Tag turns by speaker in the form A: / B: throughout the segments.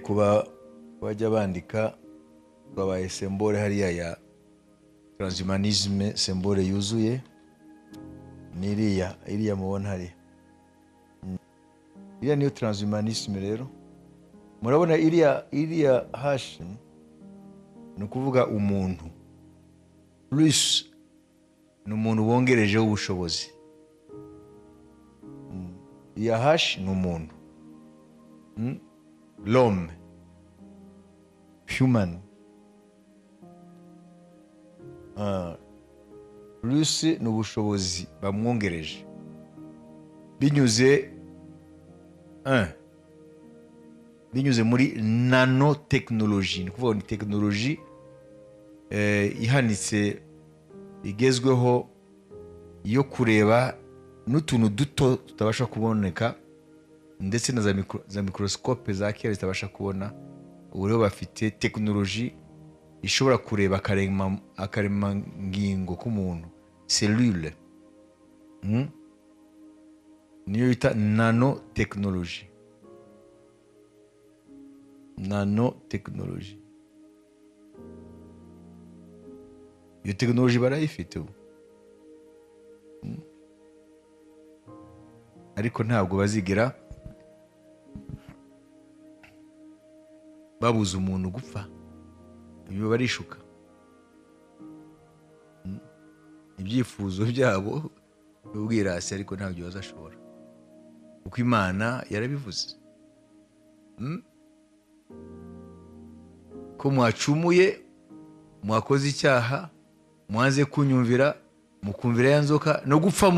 A: Kuba bajya bandika, babaye symbole hariya ya transhumanisme. Symbole yuzuye ni iriya mubona hariya. Iriya niyo transhumanisme. Rero murabona iriya hashi, ni ukuvuga umuntu plus ni umuntu wongerejeho ubushobozi. Iya hashi ni umuntu. L'homme, human. Plus ni ubushobozi bamwongereje binyuze muri nanotechnologie. Ni ukuvuga ni tekinoloji ihanitse, igezweho, yo kureba n'utuntu duto tutabasha kuboneka, ndetse na za microscope za kera zitabasha kubona. Ubu rero bafite tekinoloji ishobora kureba akaremangingo k'umuntu, cellule. Niyo bita nanotechnologie. Nanotechnologie, iyo tekinoloji barayifite ubu. Ariko ntabwo bazigera babuza umuntu gupfa. Ibyo barishuka. Ibyifuzo byabo n'ubwirasi, ariko ntabyo bazashobora, kuko Imana yarabivuze. Ko mwacumuye, mwakoze icyaha, mwanze kunyumvira, mukumvira ya nzoka, no gupfa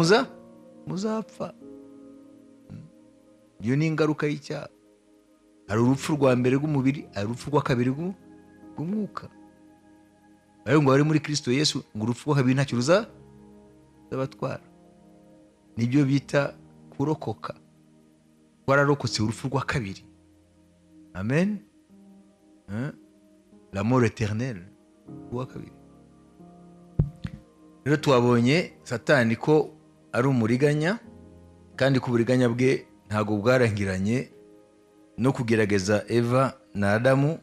A: muzapfa. Iyo ni ingaruka y'icyaha. Hari urupfu rwa mbere rw'umubiri, hari urupfu rwa kabiri rw'umwuka. Ariko ngo bari muri Kristo Yesu, ngo urupfu rwa kabiri ntacyo ruzabatwara. Nibyo bita kurokoka. Wararokotse urupfu rwa kabiri. Amen. Hein? La mort éternelle, rwa kabiri. Rero twabonye Satani ko ari umuriganya, kandi ko uburiganya bwe ntabwo bwarangiranye no kugerageza Eva na Adamu,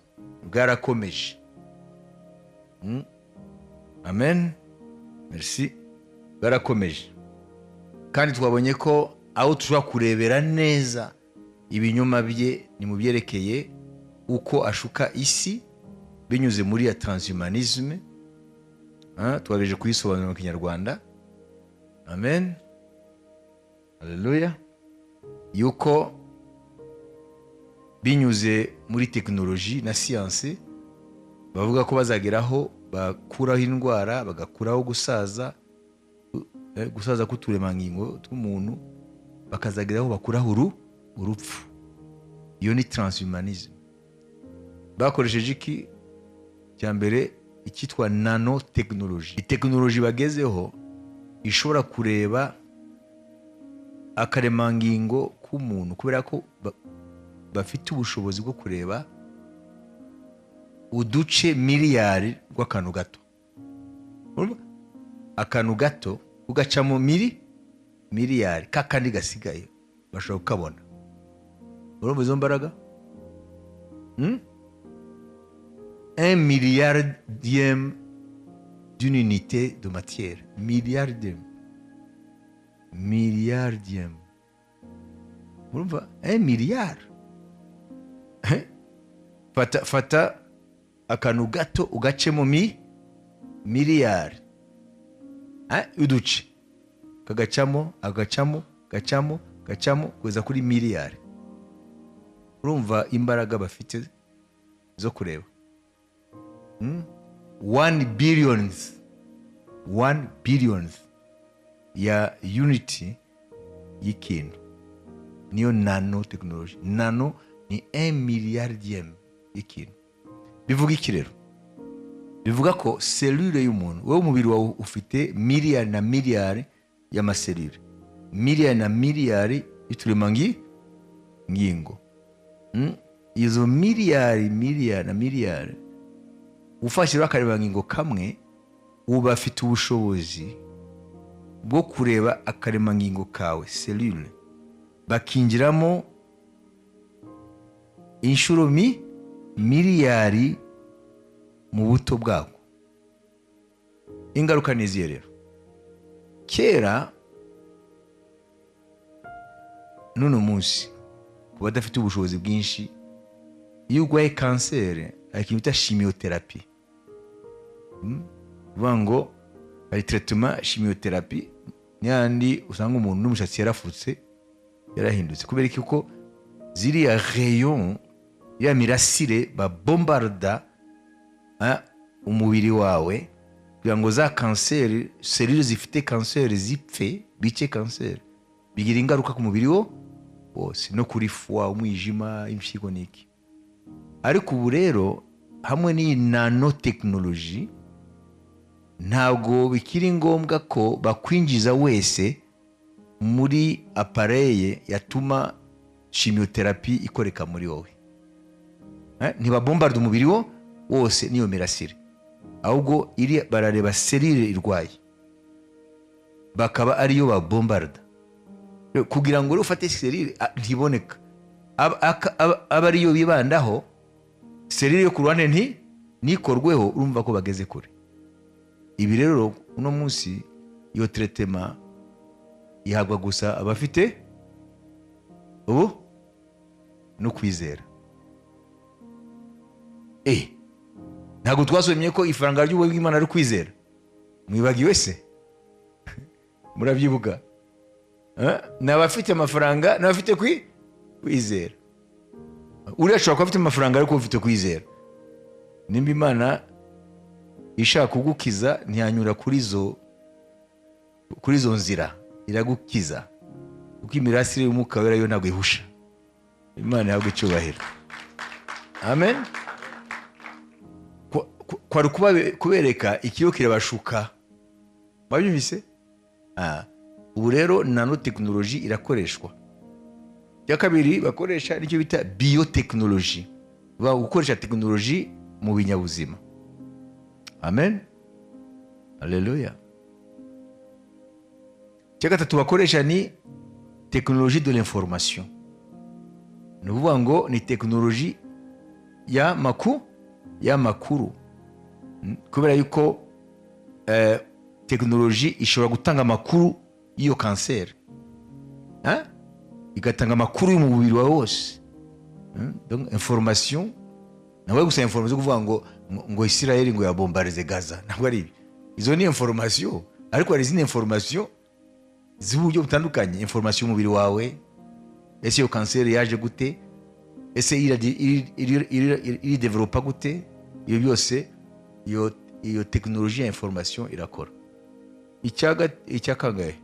A: bwarakomeje. Amen, merci. Bwarakomeje. Kandi twabonye ko aho tushobora kurebera neza ibinyoma bye ni mu byerekeye uko ashuka isi binyuze muri ya transhumanisme. Twabeje kuyisobanura mu Kinyarwanda. Amen, haleluya. Yuko binyuze muri tekinoloji na siyansi bavuga ko bazageraho bakuraho indwara, bagakuraho gusaza, gusaza k'uturemangingo tw'umuntu, bakazageraho bakuraho urupfu. Iyo ni transhumanism. Bakoresheje iki cya mbere? Icyitwa nanotechnology, tekinoloji bagezeho ishobora kureba akaremangingo k'umuntu, kubera ko bafite ubushobozi bwo kureba uduce miliyari rw'akantu gato. Urumva? Akantu gato ugacamo miliyari, kakandi gasigaye bashobora kukabona. Urumva izo mbaraga? Un milliardième d'une unité de matière, milliardième, milliardième. Urumva un milliard? Eh? Fata akantu gato ugacemo miliyari. Eh? Uduce kagacamo, agacamo, gacamo, gacamo kugeza kuri miliyari. Urumva imbaraga bafite zo kureba? One billions, one billions ya unity y'ikintu, niyo nano technology. Nano ni un milliardième y'ikintu. Bivuga iki rero? Bivuga ko cellule y'umuntu, wowe umubiri wawe ufite miliyari na miliyari y'ama cellules, miliyari na miliyari y'uturemangingo. Izo miliyari, miliyari na miliyari, ufashe rero akaremangingo kamwe, ubu bafite ubushobozi bwo kureba akaremangingo kawe, cellule, bakinjiramo. Inshuro miliyari mu buto bwako. Ingaruka ni izihe rero? Kera n'uno munsi, ku badafite ubushobozi bwinshi, iyo urwaye kanseri hari ikintu bita chimiothérapie. Kuvuga ngo hari traitement chimiothérapie n'ayandi, usanga umuntu n'umushatsi yarafutse, yarahindutse. Kubera iki? Kuko ziriya rayon ya mirasire babombarda umubiri wawe kugira ngo za kanseri, cellules zifite kanseri zipfe, bice kanseri, bigira ingaruka ku mubiri wo wose, no kuri foie, umwijima, impyiko n'iki. Ariko ubu rero hamwe n'iyi nanotechnologie, ntabwo bikiri ngombwa ko bakwinjiza wese muri appareil yatuma chimiothérapie ikoreka muri wowe. Ntibabombarda umubiri wo wose n'iyo mirasire, ahubwo iri barareba cellule irwaye, bakaba ariyo babombarda kugira ngo rero ufate cellule ntiboneka, aba ariyo bibandaho, cellule yo ku ruhande ntikorweho. Urumva ko bageze kure. Ibi rero uno munsi iyo traitement ihabwa gusa abafite ubu no kwizera. Ntabwo twasomye ko ifaranga ry'ubuntu bw'Imana ari kwizera? Mwibagiwe se? Murabyibuka? Ni abafite amafaranga n'abafite kwizera. Uriya ashobora kuba afite amafaranga ariko ufite kwizera. Nimba Imana ishaka kugukiza, ntiyanyura kuri izo nzira, iragukiza, kuko imirasire y'Umwuka Wera yo ntabwo ihusha. Imana ihabwa icyubahiro, amen. Kwari kubereka ikiyo kirabashuka. Wabyumvise? Ubu rero nanotechnologie irakoreshwa. Icya kabiri bakoresha nicyo bita biotechnologie, gukoresha tekinoloji mu binyabuzima. Amen, aleluya. Icya gatatu bakoresha ni technologie de l'information, ni ukuvuga ngo ni tekinoloji y'amakuru. Kubera yuko tekinoloji ishobora gutanga amakuru y'iyo kanseri, hein? Igatanga amakuru y'umubiri wawe wose. Donc information, ntabwo ari gusa information kuvuga ngo Israel ngo yabombarize Gaza, ntabwo ari ibi. Izo ni information, ariko hari izindi information z'uburyo butandukanye: information y'umubiri wawe, ese iyo kanseri yaje gute, ese iri developa gute. Iyo byose, iyo tekinoloji ya information irakora. Icya kangahe?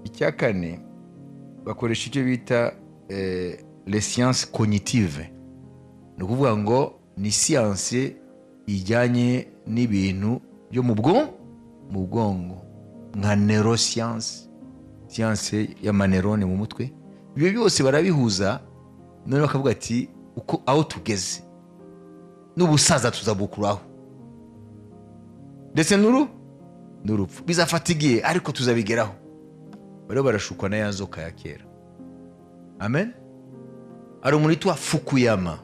A: Icya kane, bakoresha icyo bita les sciences cognitives, ni ukuvuga ngo ni siyanse ijyanye n'ibintu byo mu bwonko, nka neuroscience, siyanse y'amaneurones mu mutwe. Ibyo byose barabihuza, none bakavuga ati uko aho tugeze n'ubusaza tuzabukuraho, ndetse n'urupfu. Bizafata igihe ariko tuzabigeraho. Bariho barashukwa na ya nzoka ya kera, amen. Hari umuntu witwa Fukuyama.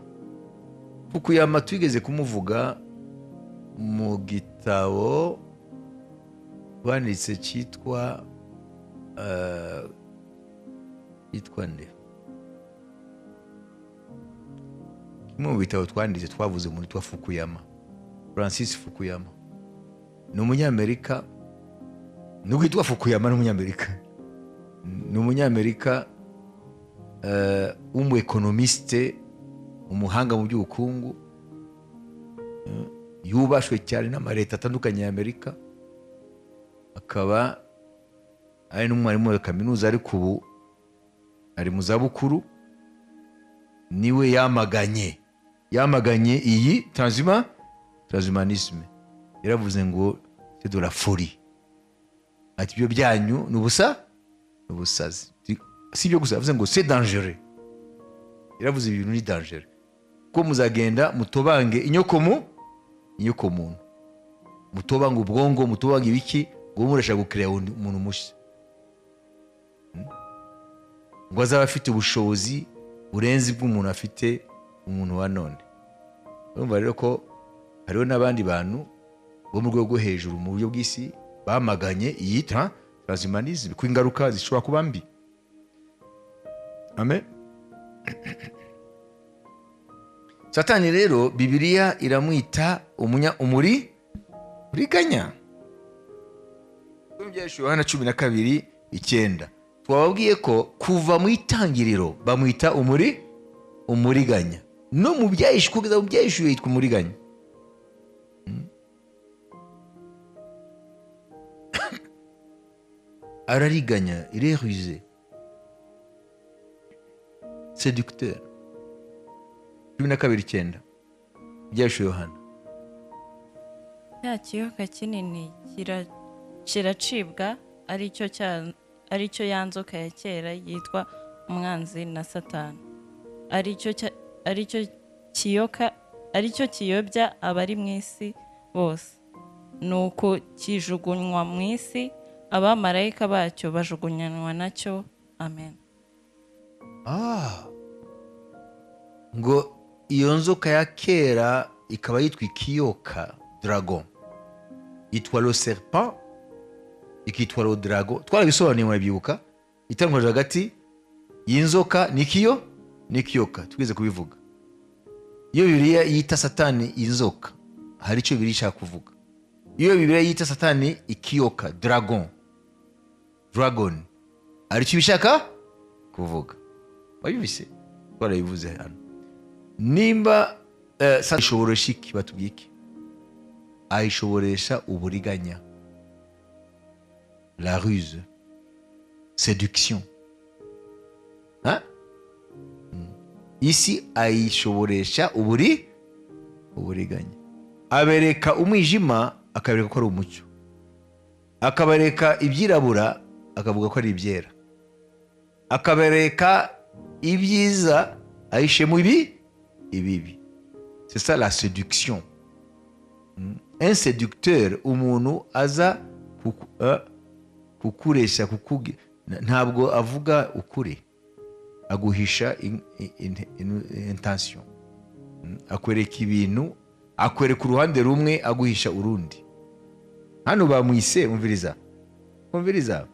A: Fukuyama twigeze kumuvuga mu gitabo banditse cyitwa yitwa nde? Kimwe mu bitabo twanditse, twavuze umuntu witwa Fukuyama, Francis Fukuyama. Ni Umunyamerika, nubwo yitwa Fukuyama ni Umunyamerika, ni Umunyamerika w'umu économiste, umuhanga mu by'ubukungu, yubashwe cyane n'amaleta atandukanye ya Amerika, akaba ari n'umwarimu wa kaminuza, ariko ubu ari mu zabukuru. Niwe yamaganye iyi transhumanisme. Yaravuze ngo c'est de la folie, ati ibyo byanyu ni ubusa, ni ubusazi. Si ibyo gusa, yavuze ngo c'est dangereux. Yaravuze ibintu ni dangereux, ko muzagenda mutobange inyokomuntu, mutobange ubwonko, mutobange ibiki, ngo murashaka gukereya umuntu mushya, ngo azaba afite ubushobozi Burenze ubw'umuntu afite, umuntu wa none. Urumva rero ko hariho n'abandi bantu bo mu rwego rwo hejuru mu buryo bw'isi bamaganye iyi transhumanism, ko ingaruka zishobora kuba mbi. Amen. Satani rero, Bibiliya iramwita umunya umuri uriganya. Yohana 12:9, twababwiye ko kuva mu itangiriro bamwita umuriganya, no mu Byahishuwe, kugeza mu Byahishuwe yitwa umuriganya. Arariganya, il est rusé, séducteur. 12:9, Ibyahishuwe Yohana.
B: Cya kiyoka kinini kiracibwa, aricyo ya nzoka ya kera yitwa umwanzi na Satani, aricyo kiyoka, aricyo kiyobya abari mu isi bose. Nuko kijugunywa mu isi, abamarayika bacyo bajugunywa nacyo. Amen.
A: Ngo iyo nzoka ya kera ikaba yitwa ikiyoka, dragon, yitwa le serpent, ikitwa le dragon. Twarabisobanuye, murabyibuka, itandukanije hagati y'inzoka n'ikiyoka, twigeze kubivuga. Iyo Bibiliya yita Satani inzoka, hari icyo Bibiliya ishaka kuvuga. Iyo Bibiliya yita Satani ikiyoka, dragon, dragon, hari icyo ibishaka kuvuga. Wabyumvise, twarabivuze hano. Nimba Satani ayishoboresha iki? Batubwiye iki? Ayishoboresha uburiganya, la ruse, séduction, hein? Isi ayishoboresha uburiganya. Abereka umwijima, akabereka ko ari umucyo, akabereka ibyirabura, akavuga ko ari ibyera, akabereka ibyiza ahishe mu ibibi. C'est ça la séduction. Un séducteur, umuntu aza kukuresha, ntabwo avuga ukuri, aguhisha intention. Akwereka ibintu, akwereka uruhande rumwe, aguhisha urundi. Hano bamwise, umviriza, umviriza,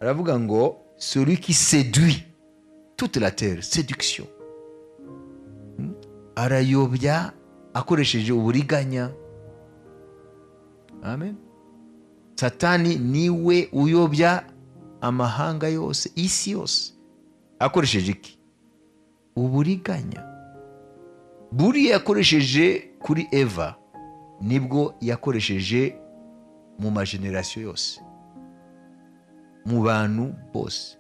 A: aravuga ngo celui qui séduit toute la terre, séduction. Arayobya akoresheje uburiganya. Amen. Satani niwe uyobya amahanga yose, isi yose, akoresheje iki? Uburiganya. Buriya yakoresheje kuri Eva nibwo yakoresheje mu ma générations yose, mu bantu bose,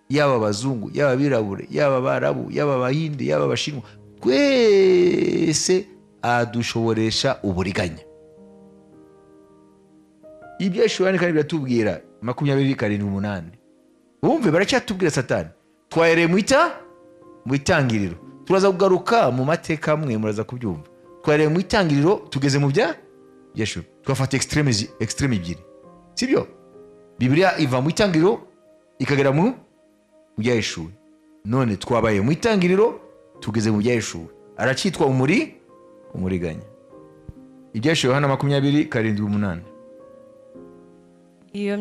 A: yaba abazungu, yaba abirabure, yaba abarabu, yaba abahinde, yaba abashinwa, twese adushoboresha uburiganya. Ibyo Yohana kandi biratubwira 27:8. Wumve, baracyatubwira Satani. Twahereye mu itangiriro, turaza kugaruka mu mateka amwe, muraza kubyumva. Twahereye mu itangiriro, tugeze mu bya Yeshu, twafata extrêmes ebyiri, sibyo? Bibiliya iva mu itangiriro ikagera mu Byahishuwe. None twabaye mu itangiriro, tugeze mu Byahishuwe, aracyitwa umuriganya. Ibyahishuwe Yohana 27:8.
B: Iyo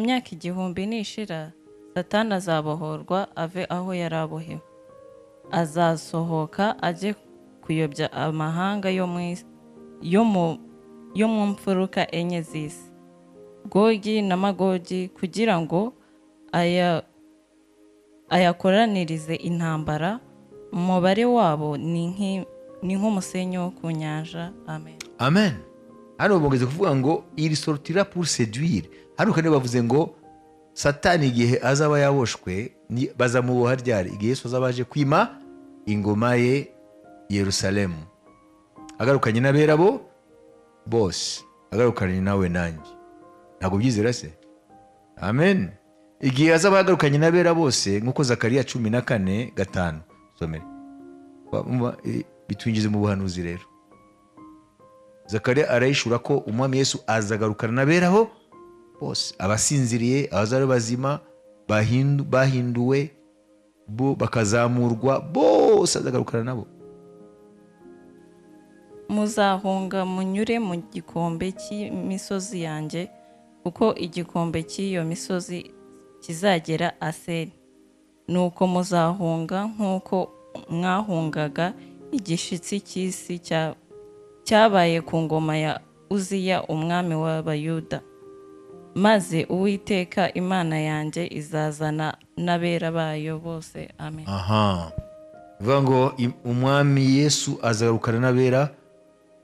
B: myaka 1000 nishira, Satani azabohorwa ave aho yari abohewe. Azasohoka ajye kuyobya amahanga yo mu mfuruka enye z'isi, Gogi na Magogi, kugira ngo ayakoranirize intambara. Umubare wabo ni nk'umusenyi wo ku nyanja. Amen.
A: Amen. Hano bongeze kuvuga ngo il sortira pour séduire. Hano kandi bavuze ngo Satani igihe azaba yaboshwe, bazamuboha ryari? Igihe Yesu azaba aje kwima ingoma ye Yerusalemu, agarukanye n'abera bo bose, agarukanye nawe nanjye. Ntabwo byizera se? Amen. Igihe azaba yagarukanye n'abera bose, nk'uko Zakariya 14:5, somere. Bitwinjize mu buhanuzi rero. Zakariya arayishura ko Umwami Yesu azagarukana n'abera bo bose, abasinziriye, abazari bazima, bahinduwe. Bo bakazamurwa bose, azagarukana nabo.
B: Muzahunga munyure mu gikombe cy'imisozi yanjye, kuko igikombe cy'iyo misozi kizagera Aseri. Nuko muzahunga nk'uko mwahungaga igishitsi cy'isi cyabaye ku ngoma ya Uziya umwami w'Abayuda. Maze Uwiteka Imana yanjye izazana n'abera bayo bose. Amen.
A: Aha bivuga ngo umwami Yesu azagarukana n'abera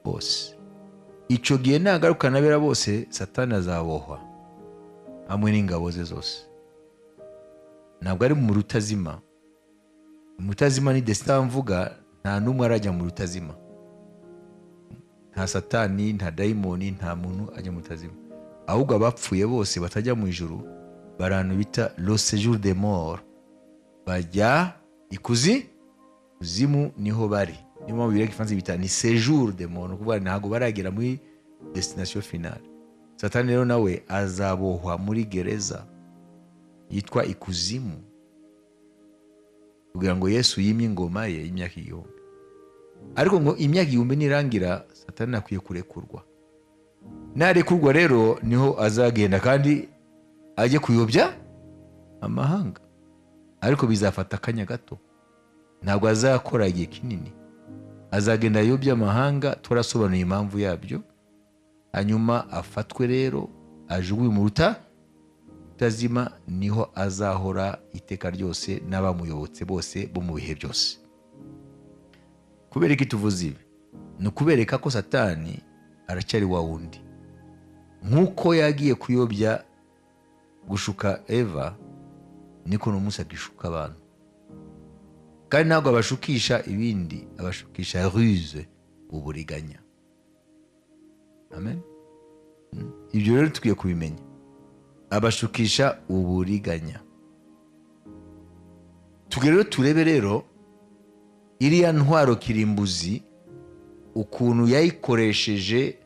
A: bose. Icyo gihe nagarukana n'abera bose, Satani azabohwa hamwe n'ingabo ze zose. Ntabwo ari mu rutazima. Umutazima ni destin mvuga, nta n'umwe arajya mu rutazima, nta Satani, nta dayimoni, nta muntu ajya mu rutazima. Ahubwo abapfuye bose batajya mu ijuru bari ahantu bita le séjour des morts, bajya ikuzimu, niho bari. Niyo mpamvu Bibiliya igifaransa bita ni séjour des morts, ni ukuvuga ntabwo baragera muri destination finale. Satani rero nawe azabohwa muri gereza yitwa ikuzimu kugira ngo Yesu yimye ingoma ye y'imyaka 1000. Ariko ngo imyaka 1000 nirangira, Satani akwiye kurekurwa. Narekurwa rero niho azagenda kandi ajye kuyobya amahanga, ariko bizafata akanya gato, ntabwo azakora igihe kinini. Azagenda ayobya amahanga, turasobanuye impamvu yabyo, hanyuma afatwe rero ajugunywe mu ruta utazima, niho azahora iteka ryose n'abamuyobotse bose bo mu bihe byose. Kubera iki tuvuze ibi? Ni ukubereka ko Satani aracyari wa wundi. Nk'uko yagiye kuyobya, gushuka Eva, niko n'umunsi agishuka abantu. Kandi ntabwo abashukisha ibindi, abashukisha ruse, uburiganya. Amen. Ibyo rero tukwiye kubimenya, abashukisha uburiganya. Tugere rero turebe rero iriya ntwaro kirimbuzi ukuntu yayikoresheje,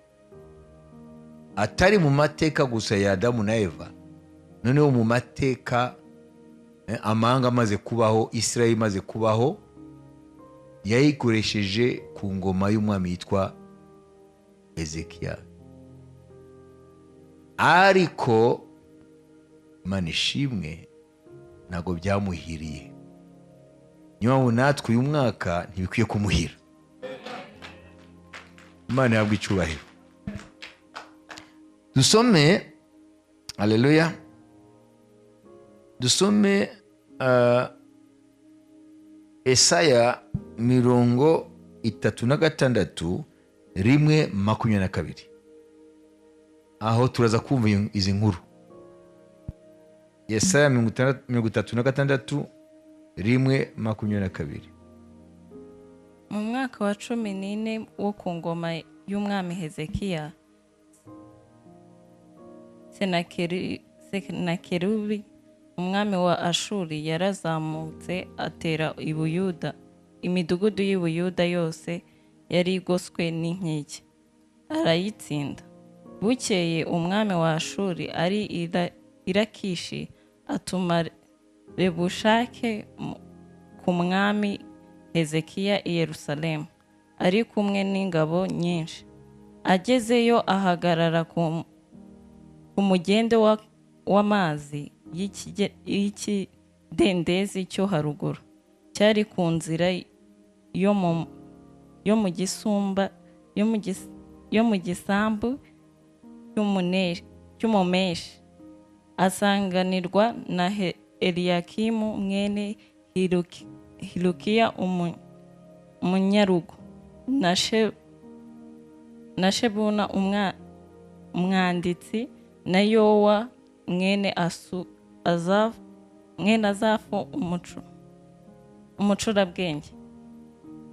A: atari mu mateka gusa ya Adamu na Eva, noneho mu mateka amahanga amaze kubaho, Israel imaze kubaho, yayikoresheje ku ngoma y'umwami yitwa Ezekiya. Ariko Imana ishimwe, ntabwo byamuhiriye. Niyo mpamvu natwe uyu mwaka ntibikwiye kumuhira. Imana ihabwa icyubahiro. Dusome, aleluya, dusome Esaya 36 1:22, aho turaza kumva izi nkuru. Yesaya 36 1:22.
B: Mu mwaka wa 14 wo ku ngoma y'umwami Hezekiya, Senakeribi umwami wa Ashuri yarazamutse atera i Buyuda, imidugudu y'i Buyuda yose yari igoswe n'inkike, arayitsinda. Bukeye umwami wa Ashuri ari i Lakishi atuma Rebushake ku mwami Hezekiya i Yerusalemu ari kumwe n'ingabo nyinshi. Agezeyo ahagarara ku mugende w'amazi y'ikidendezi cyo haruguru cyari ku nzira yo mu gisumba yo mu gisambu cy'umumeshi. Asanganirwa na Eliyakimu mwene Hilukiya umunyarugo na Shebuna umwanditsi na Yowa mwene Azafu, mwene Azafu umucurabwenge.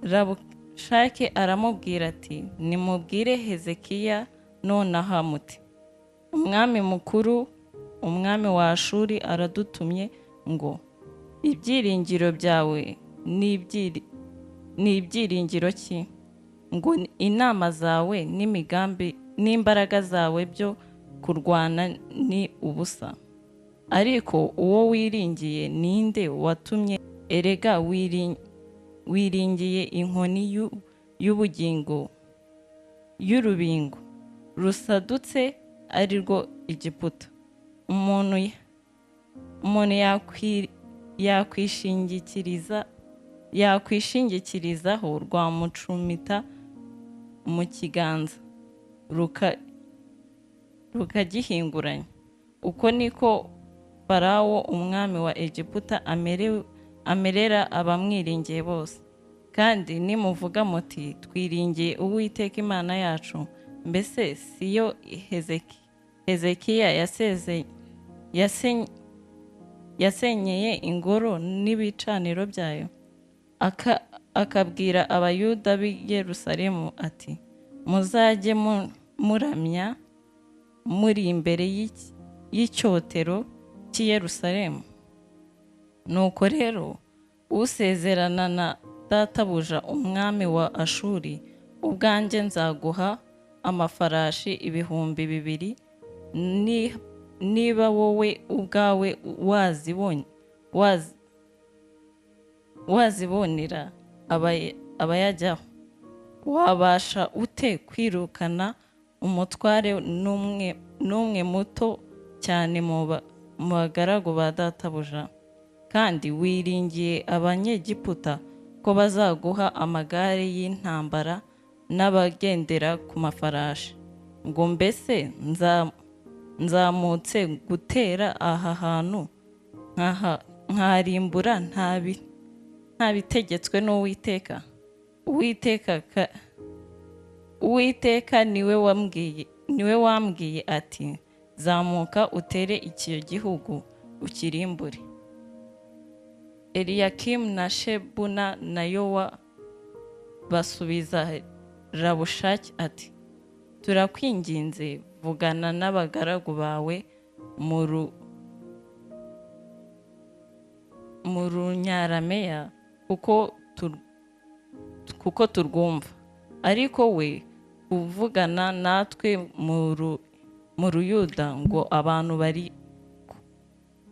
B: Rabushake aramubwira ati: "Nimubwire Hezekiya nonaha muti: 'Umwami mukuru, umwami wa Ashuri, aradutumye ngo: Ibyiringiro byawe ni ibyiringiro ki, ngo inama zawe n'imigambi n'imbaraga zawe byo kurwana ni ubusa? Ariko uwo wiringiye ninde watumye Erega wiringiye inkoni y'ubugingo y'urubingo rusadutse, ari rwo Egiputa. Umuntu yakwishingikirizaho rwamucumita mu kiganza rukagihinguranya. Uko niko Farawo umwami wa Egiputa amerera abamwiringiye bose. Kandi nimuvuga muti: 'Twiringiye Uwiteka Imana yacu,' mbese si yo Hezekiya yasenyeye ingoro n'ibicaniro byayo, akabwira Abayuda b'i Yerusalemu ati: 'Muzajye muramya muri imbere y'icyotero cy'i Yerusalemu'? Nuko rero usezerana na databuja umwami wa Ashuri, ubwanjye nzaguha amafarashi 2000, niba wowe ubwawe wazibonera abayajyaho. Wabasha ute kwirukana umutware n'umwe muto cyane mu bagaragu ba databuja? Kandi wiringiye Abanyegiputa ko bazaguha amagare y'intambara n'abagendera ku mafarashi, ngo: 'Mbese nzamutse gutera aha hantu nkaharimbura ntabitegetswe n'Uwiteka?' Uwiteka niwe wambwiye ati: 'Zamuka utere icyo gihugu, ukirimbure.'" Eliyakimu na Shebuna na Yowa basubiza Rabushaki ati: "Turakwinginze, vugana n'abagaragu bawe mu Runyarameya, kuko turwumva, ariko we kuvugana natwe mu Ruyuda, ngo abantu bari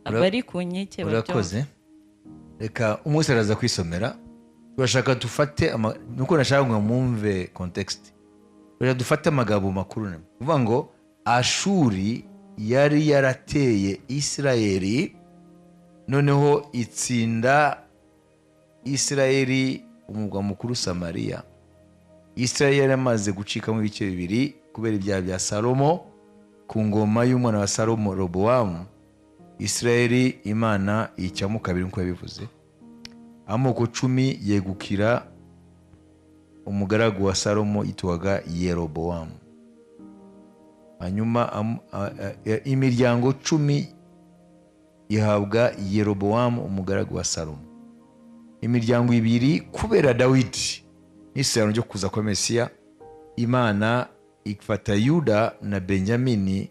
B: bari ku nkike babyumve."
A: Urakoze. Reka umunsi araza kwisomera. Turashaka dufate nuko nashaka ngo mwumve context. Turashaka dufate amagambo makuru, ni kuvuga ngo Ashuri yari yarateye Isirayeli, noneho itsinda Isirayeli, umurwa mukuru Samariya. Isirayeli yari yamaze gucikamo ibice bibiri kubera ibyaha bya Salomo. Ku ngoma y'umwana wa Salomo Robowamu, Isirayeli Imana yicamo kabiri nk'uko yabivuze. Amoko 10 yegukira umugaragu wa Salomo yitwaga Yerobowamu. Hanyuma imiryango 10 ihabwa Yerobowamu, umugaragu wa Salomo. Imiryango ibiri, kubera Dawidi n'isezerano ryo kuza kwa Mesiya, Imana ifata Yuda na Benyamini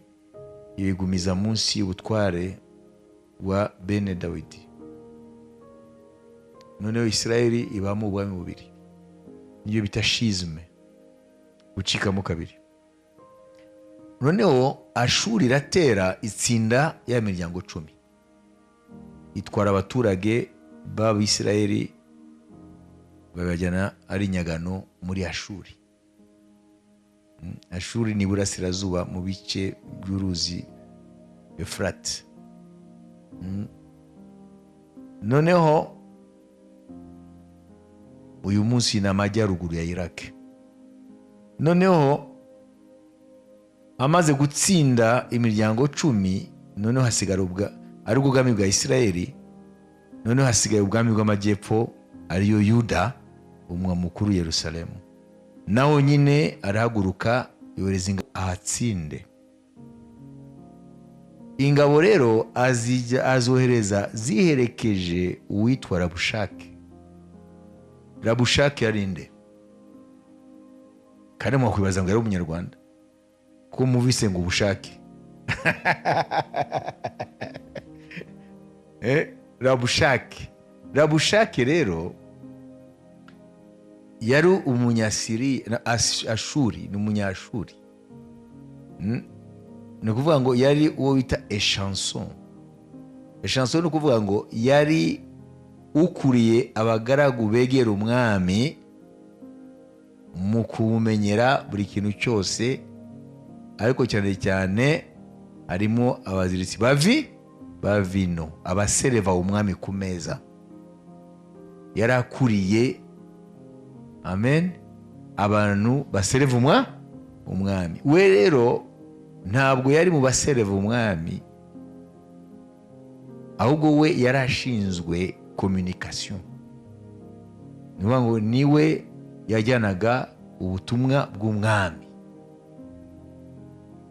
A: ibigumiza munsi y'ubutware wa bene Dawidi. Noneho Isirayeli ibamo ubwami bubiri, niyo bita schisme, gucikamo kabiri. Noneho Ashuri iratera, itsinda ya miryango 10, itwara abaturage b'Abisirayeli, babajyana ari inyagano muri Ashuri. Ashuri ni iburasirazuba mu bice by'uruzi Efurate. Noneho uyu munsi ni amajyaruguru ya Iraq. Noneho amaze gutsinda imiryango 10, noneho hasigara ari ubwo bwami bwa Isirayeli. Noneho hasigaye ubwami bw'amajyepfo, ariyo Yuda, umurwa mukuru Yerusalemu. Naho nyine arahaguruka, yohereza ingabo ahatsinde. Ingabo rero azijya azohereza ziherekeje uwitwa Rabushake. Rabushake yari nde? Kandi mwakwibaza ngo yari Umunyarwanda, kuko muvise ngo ubushake. Rabushake rero yari Umunyasiri na Ashuri, ni Umunyashuri. Ni ukuvuga ngo yari uwo bita échanson. Échanson ni ukuvuga ngo yari Ukuriye abagaragu begera umwami mu kumumenyera buri kintu cyose, ariko cyane cyane harimo abaziritsi ba vino, abasereva umwami ku meza. Yari akuriye, amen, abantu basereva umwami. We rero ntabwo yari mu basereva umwami, ahubwo we yari ashinzwe communication. Ni ukuvuga ngo niwe yajyanaga ubutumwa bw'umwami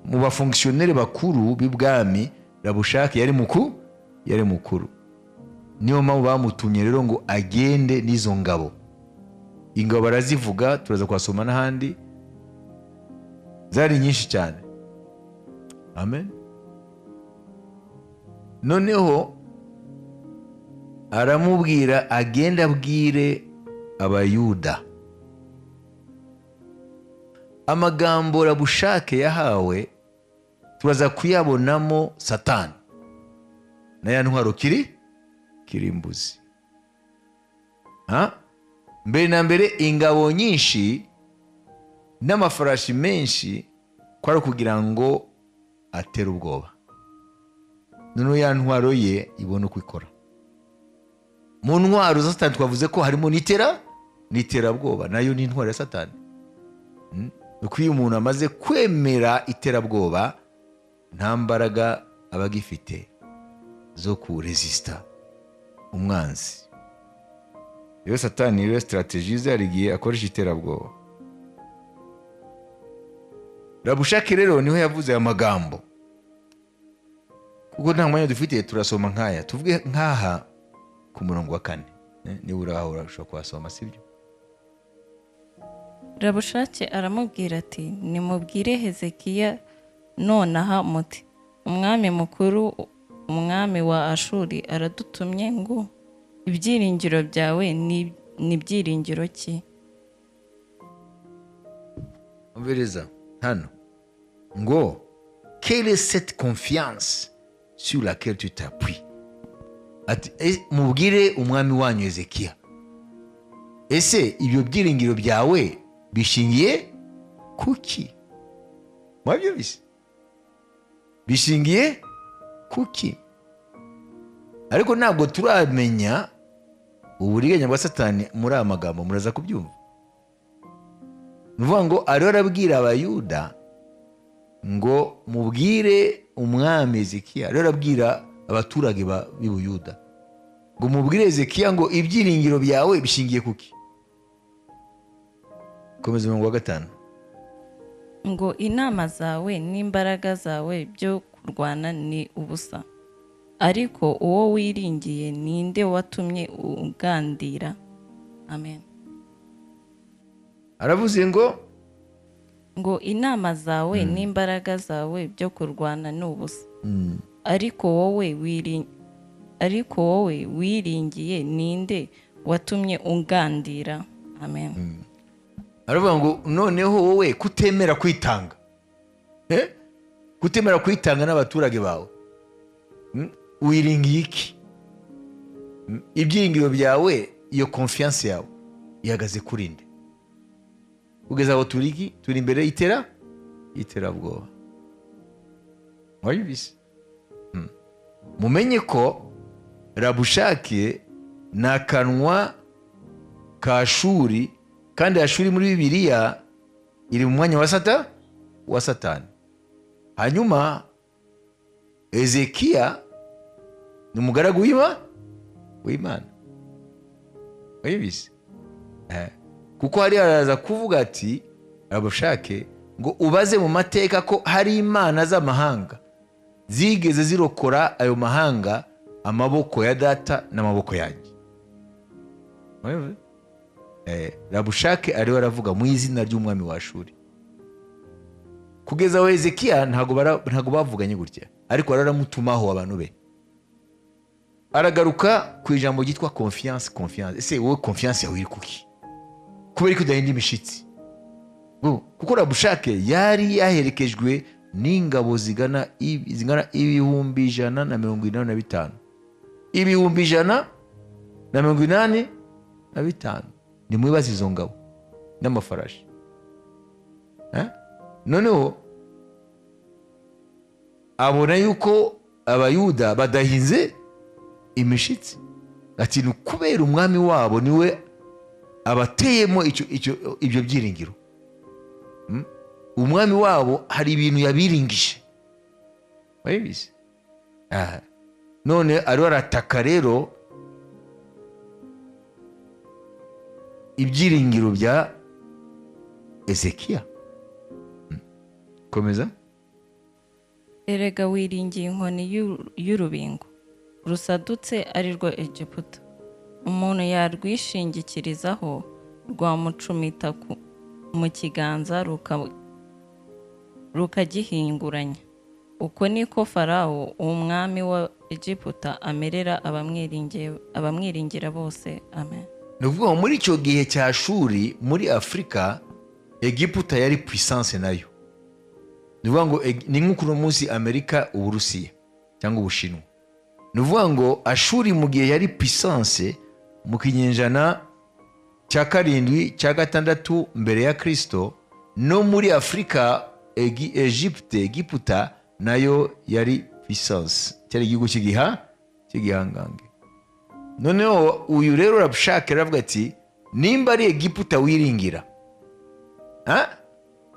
A: mu bafonctionnaires bakuru b'ibwami. Rabushake yari mukuru. Niyo mpamvu bamutumye rero ngo agende n'izo ngabo. Ingabo barazivuga, turaza kuhasoma n'ahandi, zari nyinshi cyane. Amen. Noneho aramubwira agende abwire Abayuda. Amagambo Rabushake yahawe turaza kuyabonamo Satani na ya ntwaro kirimbuzi. Ha? Mbere na mbere, ingabo nyinshi n'amafarashi menshi kwari kugira ngo atere ubwoba, noneho ya ntwaro ye ibone uko ikora. Mu ntwaro za Satani twavuze ko harimo n'iterabwoba, nayo ni intwaro ya Satani. Uko iyo umuntu amaze kwemera iterabwoba, nta mbaraga aba agifite zo kuresisita umwanzi. Rero Satani rero stratégie ze hari igihe akoresha iterabwoba. Rabushake rero niho yavuze aya magambo. Kuko nta mwanya dufite, turasoma nk'aya, tuvuge nk'aha ku murongo wa 4. Niba uri aho urashobora kuhasoma, sibyo?
B: Rabushake aramubwira ati: "Nimubwire Hezekiya nonaha muti: 'Umwami mukuru, umwami wa Ashuri, aradutumye ngo: Ibyiringiro byawe ni ibyiringiro ki?'"
A: Umviriza hano ngo: "Quelle est cette confiance sur laquelle tu t'appuies?" Ati: "Mubwire umwami wanyu Hezekiya, ese ibyo byiringiro byawe bishingiye kuki?" Mwabyumvise? Bishingiye kuki? Ariko ntabwo turamenya uburiganya bwa Satani muri aya magambo, muraza kubyumva. Ni ukuvuga ngo ariho arabwira Abayuda ngo mubwire umwami Hezekiya, ariho arabwira abaturage b'i Buyuda ngo mubwire Hezekiya ngo ibyiringiro byawe bishingiye kuki? Komeza umurongo wa 5.
B: Ngo: "Inama zawe n'imbaraga zawe byo kurwana ni ubusa, ariko uwo wiringiye ninde watumye ugandira?" Amen.
A: Aravuze ngo
B: Ngo: "Inama zawe n'imbaraga zawe byo kurwana ni ubusa, ariko wowe wiringiye ninde watumye ugandira?" Amen.
A: Aravuga ngo noneho wowe kutemera kwitanga, Eh? Kutemera kwitanga n'abaturage bawe, Wiringiye iki? Ibyiringiro byawe, iyo confiance yawe ihagaze kuri nde? Kugeza aho turi iki? Turi imbere y'iterabwoba. Wabibise. Mumenye ko Rabushake ni akanwa ka Shuri, kandi Ashuri muri Bibiliya iri mu mwanya wa Satani. Hanyuma Ezekiya ni umugaragu w'Imana. Wabibise. Kuko hari araza kuvuga ati Rabushake ngo ubaze mu mateka ko hari imana z'amahanga zigeze zirokora ayo mahanga amaboko ya data n'amaboko yanjye. Wabibise? Rabushake ariwe aravuga mu izina ry'umwami wa Ashuri. Kugeza aho Hezekiya ntabwo bavuganye gutya, ariko araramutumaho abantu be. Aragaruka ku ijambo ryitwa confiance. Confiance, ese wowe confiance yawe iri kuki? Kubera ko udahinda imishitsi? Kuko Rabushake yari yaherekejwe n'ingabo zingana 185,000, 185,000. na 85. Nimwibaze izo ngabo n'amafarashi. Eh? Noneho abona yuko Abayuda badahinze imishitsi, ati ni kubera umwami wabo niwe abateyemo ibyo byiringiro. Umwami wabo hari ibintu yabiringije, wabizi. Ah. None ariho arataka rero ibyiringiro bya Ezekiya. Komeza.
B: Erega wiringiye inkoni y'urubingo rusadutse, ari rwo Egiputa. Umuntu yarwishingikirizaho rwamucumita mu kiganza rukagihinguranya. Uko niko Farawo umwami wa Egiputa amerera abamwiringira bose. Amen.
A: Ni ukuvuga ngo muri icyo gihe cya Shuri muri Afurika, Egiputa yari puissance nayo. Ni ukuvuga ngo ni nk'uko uno munsi Amerika, Uburusiya cyangwa Ubushinwa. Ni ukuvuga ngo Ashuri mu gihe yari puissance mu kinyejana cya karindwi, cya gatandatu mbere ya Kristo, no muri Afurika Egypte, Egiputa nayo yari puissance, cyari igihugu cy'igihangange. Noneho uyu rero Rabushake aravuga ati nimba ari Egiputa wiringira, ha?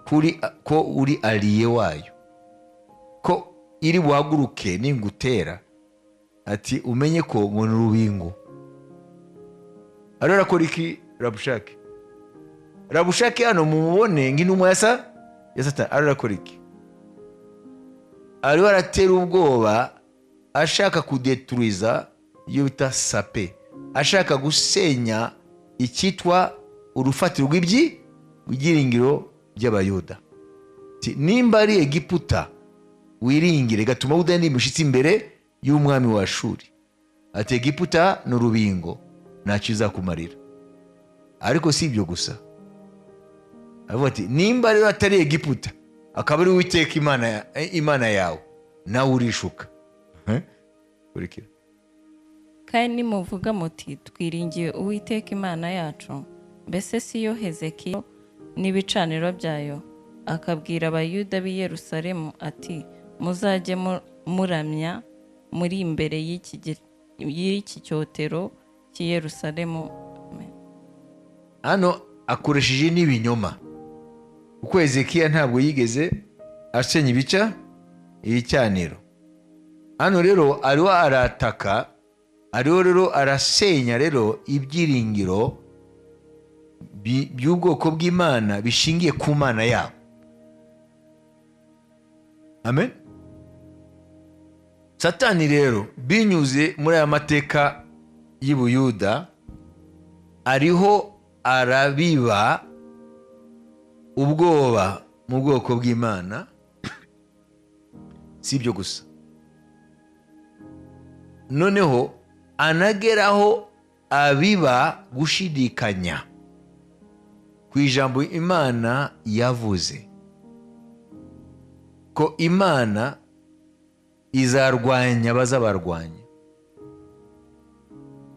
A: Kuri ko uri allié wayo, ko iri buhaguruke ningutera, ati umenye ko ngo ni urubingo. Ariho arakora iki Rabushake? Rabushake hano mumubone nk'intumwa ya Satani. Ariho arakora iki? Ariho aratera ubwoba, ashaka kudeturiza iyo bita sape, ashaka gusenya icyitwa urufatiro rw'ibyiringiro by'Abayuda. Ati, nimba ari Egiputa wiringire, gatuma udahindura imishyitsi imbere y'umwami wa Ashuri. Ati Egiputa ni urubingo, ntacyo izakumarira. Ariko si ibyo gusa, aravuga ati nimba rero atari Egiputa, akaba ari Uwiteka Imana yawe, nawe urishuka. Eh? Kurikira.
B: Kandi nimuvuga muti twiringiye Uwiteka Imana yacu, mbese si yo Hezekiya n'ibicaniro byayo, akabwira Abayuda b'i Yerusalemu ati muzajye muramya muri imbere y'iki cyotero cy'i Yerusalemu. Amen.
A: Hano akoresheje n'ibinyoma, kuko Hezekiya ntabwo yigeze asenya ibicaniro. Hano rero ariho arataka, ariho rero arasenya rero ibyiringiro by'ubwoko bw'Imana bishingiye ku Mana yabo. Amen. Satani rero binyuze muri aya mateka y'i Buyuda ariho arabiba ubwoba mu bwoko bw'Imana. Si ibyo gusa, noneho anageraho abiba gushidikanya ku ijambo Imana yavuze, ko Imana izarwanya abazabarwanya.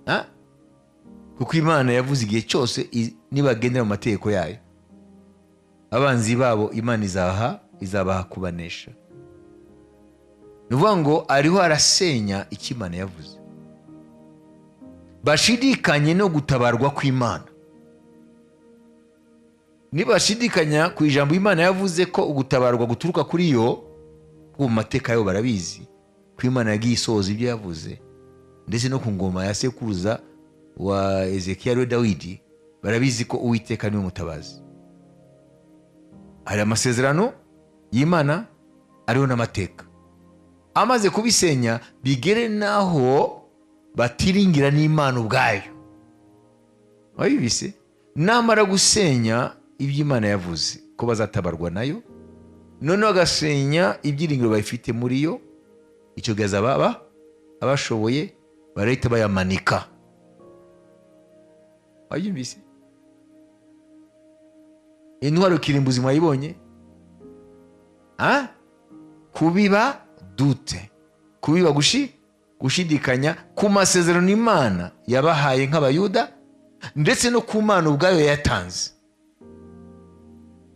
A: Ha? Kuko Imana yavuze igihe cyose nibagendera mu mategeko yayo, abanzi babo Imana izabaha kubanesha. Ni ukuvuga ngo ariho arasenya icyo Imana yavuze, bashidikanye no gutabarwa kw'Imana. Nibashidikanya ku ijambo Imana yavuze ko ugutabarwa guturuka kuri yo, kuko mu mateka yabo barabizi ko Imana yagiye isohoza ibyo yavuze, ndetse no ku ngoma ya sekuruza wa Ezekiya ariwe Dawidi, barabizi ko Uwiteka niwe mutabazi. Hari amasezerano y'Imana ariho n'amateka. Amaze kubisenya bigere n'aho batiringira n'Imana ubwayo. Wabibise? Namara gusenya ibyo Imana yavuze ko bazatabarwa nayo, noneho agasenya ibyiringiro bayifite muri yo, icyo gihe azaba abashoboye barahita bayamanika. Wabyumvise? Intwaro kirimbuzi mwayibonye? Ha? Kubiba doute, kubiba Gushidikanya ku masezerano Imana yabahaye nk'Abayuda, ndetse no ku Mana ubwayo yatanze.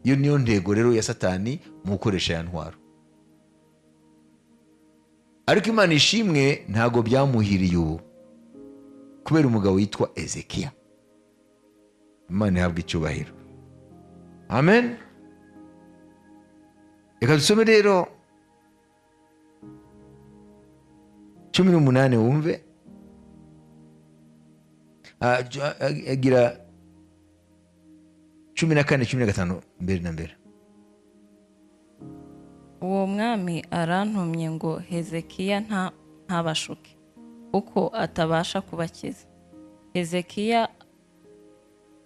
A: Iyo niyo ntego rero ya Satani mu gukoresha ya ntwaro. Ariko Imana ishimwe, ntabwo byamuhiriye ubu kubera umugabo witwa Ezekiya. Imana ihabwa icyubahiro, amen. Reka dusome rero 18, wumve. Agira 14, 15 mbere na mbere.
B: Uwo mwami arantumye ngo Hezekiya ntabashuke, kuko atabasha kubakiza. Hezekiya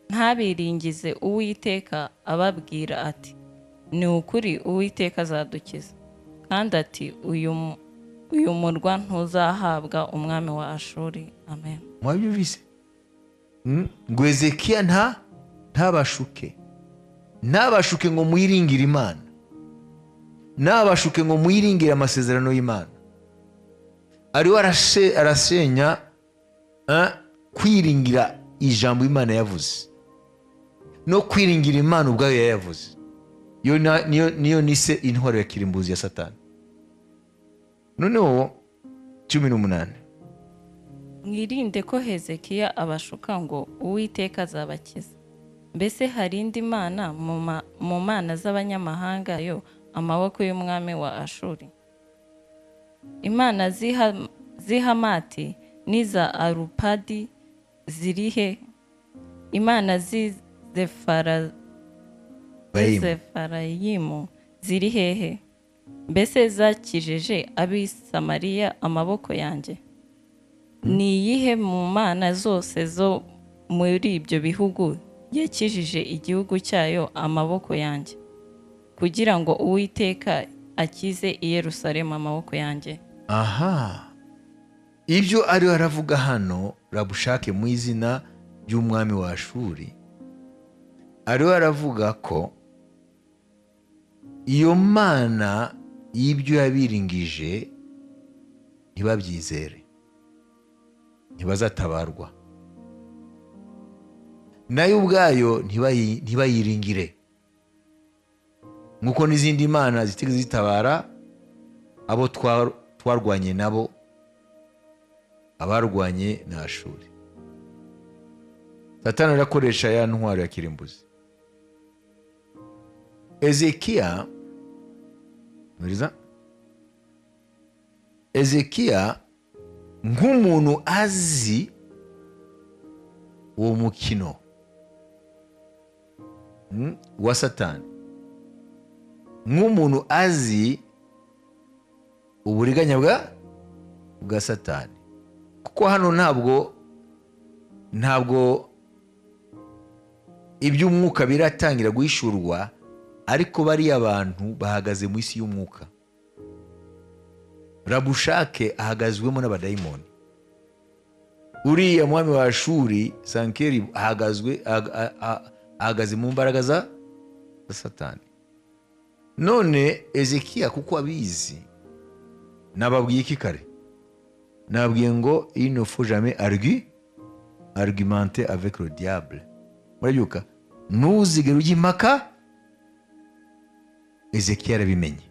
B: ntabiringize Uwiteka ababwira ati: "Ni ukuri Uwiteka azadukiza," kandi ati: "Uyu murwa ntuzahabwa umwami wa Ashuri." Amen.
A: Mwabyumvise? Ngo Hezekiya ntabashuke, ntabashuke ngo muyiringire Imana, ntabashuke ngo muyiringire amasezerano y'Imana. Ariwe arasenya kwiringira ijambo Imana yavuze no kwiringira Imana ubwayo yayavuze. Iyo niyo nise intwaro ya kirimbuzi ya Satani. Noneho 18.
B: Mwirinde ko Hezekiya abashuka ngo: "Uwiteka azabakiza." Mbese hari indi mana mu mana z'abanyamahanga yo amaboko y'umwami wa Ashuri? Imana z'i Hamati n'iza Arupadi ziri he? Imana z'i
A: Bayimu.
B: Sefarayimu ziri hehe? Mbese zakijije ab'i Samariya amaboko yanjye? Ni iyihe mu mana zose zo muri ibyo bihugu yakijije igihugu cyayo amaboko yanjye, kugira ngo Uwiteka akize i Yerusalemu amaboko yanjye?
A: Aha, ibyo ariwe aravuga hano, Rabushake mu izina ry'umwami wa Ashuri, ariwe aravuga ko iyo mana y'ibyo yabiringije ntibabyizere, ntibazatabarwa, nayo ubwayo ntibayiringire, nk'uko n'izindi mana zitigeze zitabara abo twarwanye nabo, abarwanye na Ashuri. Satani arakoresha ya ntwaro ya kirimbuzi. Ezekiya muriza, Ezekiya nk'umuntu azi uwo mukino wa Satani, nk'umuntu azi uburiganya bwa Satani, kuko hano ntabwo iby'umwuka biratangira guhishurwa, ariko bariya bantu bahagaze mu isi y'umwuka. Rabushake ahagazwemo n'abadayimoni. Uriya mwami wa Ashuri Sankeri ahagaze mu mbaraga za Satani. None Ezekiya, kuko abizi, nababwiye iki kare? Nababwiye ngo il ne faut jamais argumenter avec le diable. Murabyuka? Ntuzigere ujya impaka. Ezekiya yarabimenye.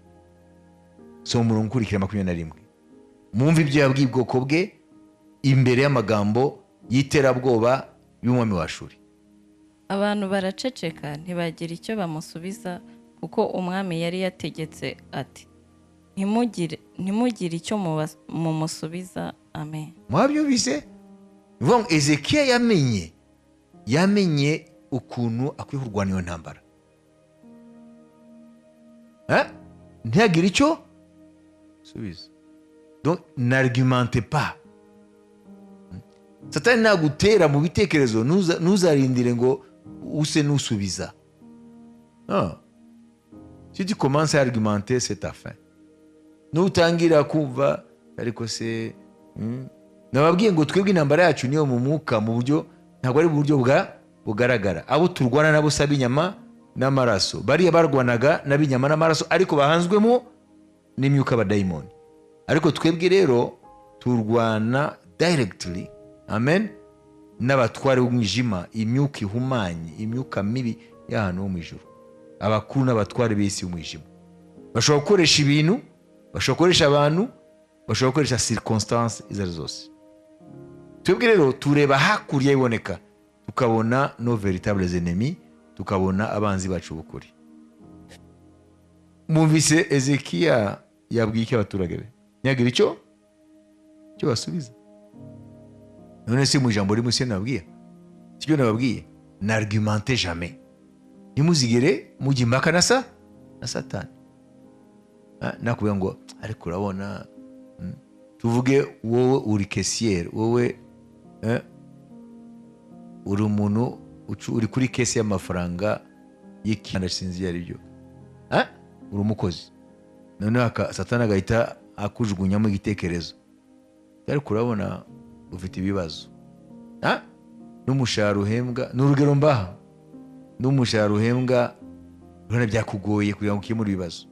A: So umurongo ukurikira, 21, mwumve ibyo yabwiye ubwoko bwe imbere y'amagambo y'iterabwoba y'umwami wa Ashuri.
B: Abantu baraceceka, ntibagira icyo bamusubiza, kuko umwami yari yategetse ati: "Ntimugire icyo mumusubiza." Amen.
A: Mwabyumvise? Ni ukuvuga ngo Ezekiya yamenye ukuntu akwiye kurwana iyo ntambara. Ntiyagire icyo subiza. Donc n'argumente pas. Satani nagutera mu bitekerezo, ntuzarindire ngo use nusubiza. Ah. Si tu commences à argumenter, c'est ta fin. Nutangira kumva ariko se, Nababwiye ngo twebwe intambara yacu niyo mu mwuka, mu buryo ntabwo ari mu buryo bwa bugaragara. Abo turwana nabo si ab'inyama n'amaraso. Bariya barwanaga n'ab'inyama n'amaraso, ariko bahanzwemo n'imyuka, abadayimoni. Ariko twebwe rero Turwana directly, amen, n'abatware b'umwijima, imyuka ihumanye, imyuka mibi y'ahantu ho mu ijuru, abakuru n'abatware b'isi y'umwijima. Bashobora gukoresha ibintu, bashobora gukoresha abantu, bashobora gukoresha circonstance izo ari zose. Twebwe rero tureba hakurya y'iboneka, tukabona nos véritables ennemis, tukabona abanzi bacu b'ukuri. Mwumvise Ezekiya yabwiye iki abaturage be? Ntiyagira icyo basubiza. None se mu ijambo rimwe se nababwiye sibyo? Nababwiye: "N'argumentez jamais", ntimuzigere mujya impaka na Satani. Nakubwira ngo ariko urabona, tuvuge wowe uri caissière, wowe uri umuntu uri kuri caisse y'amafaranga y'ikanda, sinzi ibyo ari byo. Uri umukozi, noneho Satani agahita akujugunyamo igitekerezo: "Ariko urabona ufite ibibazo." N'umushahara uhembwa, ni urugero mbaha, n'umushahara uhembwa urabona byakugoye kugira ngo ukemure ibibazo.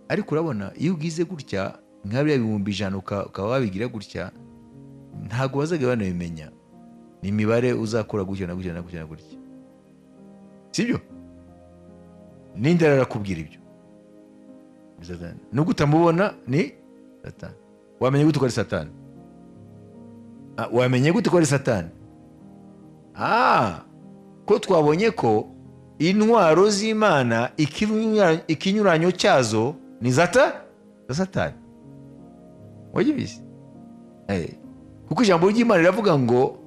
A: Ariko urabona iyo ugize gutya nka biriya 100,000, ukaba wabigira gutya, ntabwo bazajya banabimenya, ni imibare uzakora gutya na gutya na gutya na gutya, sibyo? Ninde arakubwira ibyo? Ni Satani. Nubwo utamubona, ni Satani. Wamenye gute ko ari Satani? Wamenye gute ko ari Satani? Ko twabonye ko intwaro z'Imana, ikinyuranyo cyazo ni za Satani. Wagibizi? Kuko ijambo ry'Imana riravuga ngo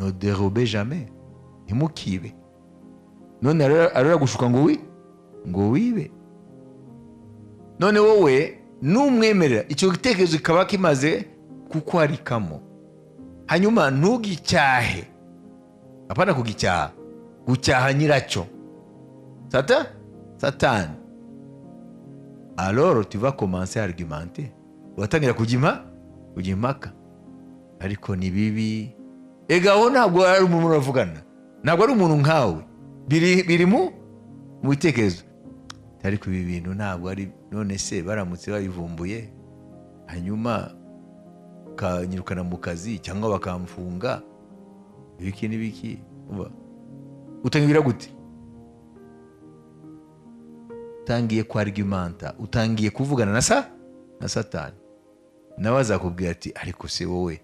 A: "Ne dérobez jamais", ntimukibe. None arara gushuka ngo wibe. None wowe numwemerera, icyo gitekerezo kikaba kimaze kukwarikamo, hanyuma ntugicyahe, apana kugicyaha, gucyaha nyiracyo, Satani, alors tu vas commencer à argumenter, uratangira kujya impaka. Ariko ni bibi ega, aho ntabwo ari umuntu uravugana, ntabwo ari umuntu nkawe, biri mu bitekerezo. Ariko ibi bintu ntabwo ari, none se baramutse babivumbuye, hanyuma bakanyirukana mu kazi cyangwa bakamfunga, ibiki n'ibiki? Umva, utangira gute? Utangiye kwargumenta, utangiye kuvugana na Satani. Nawe azakubwira ati: "Ariko se wowe,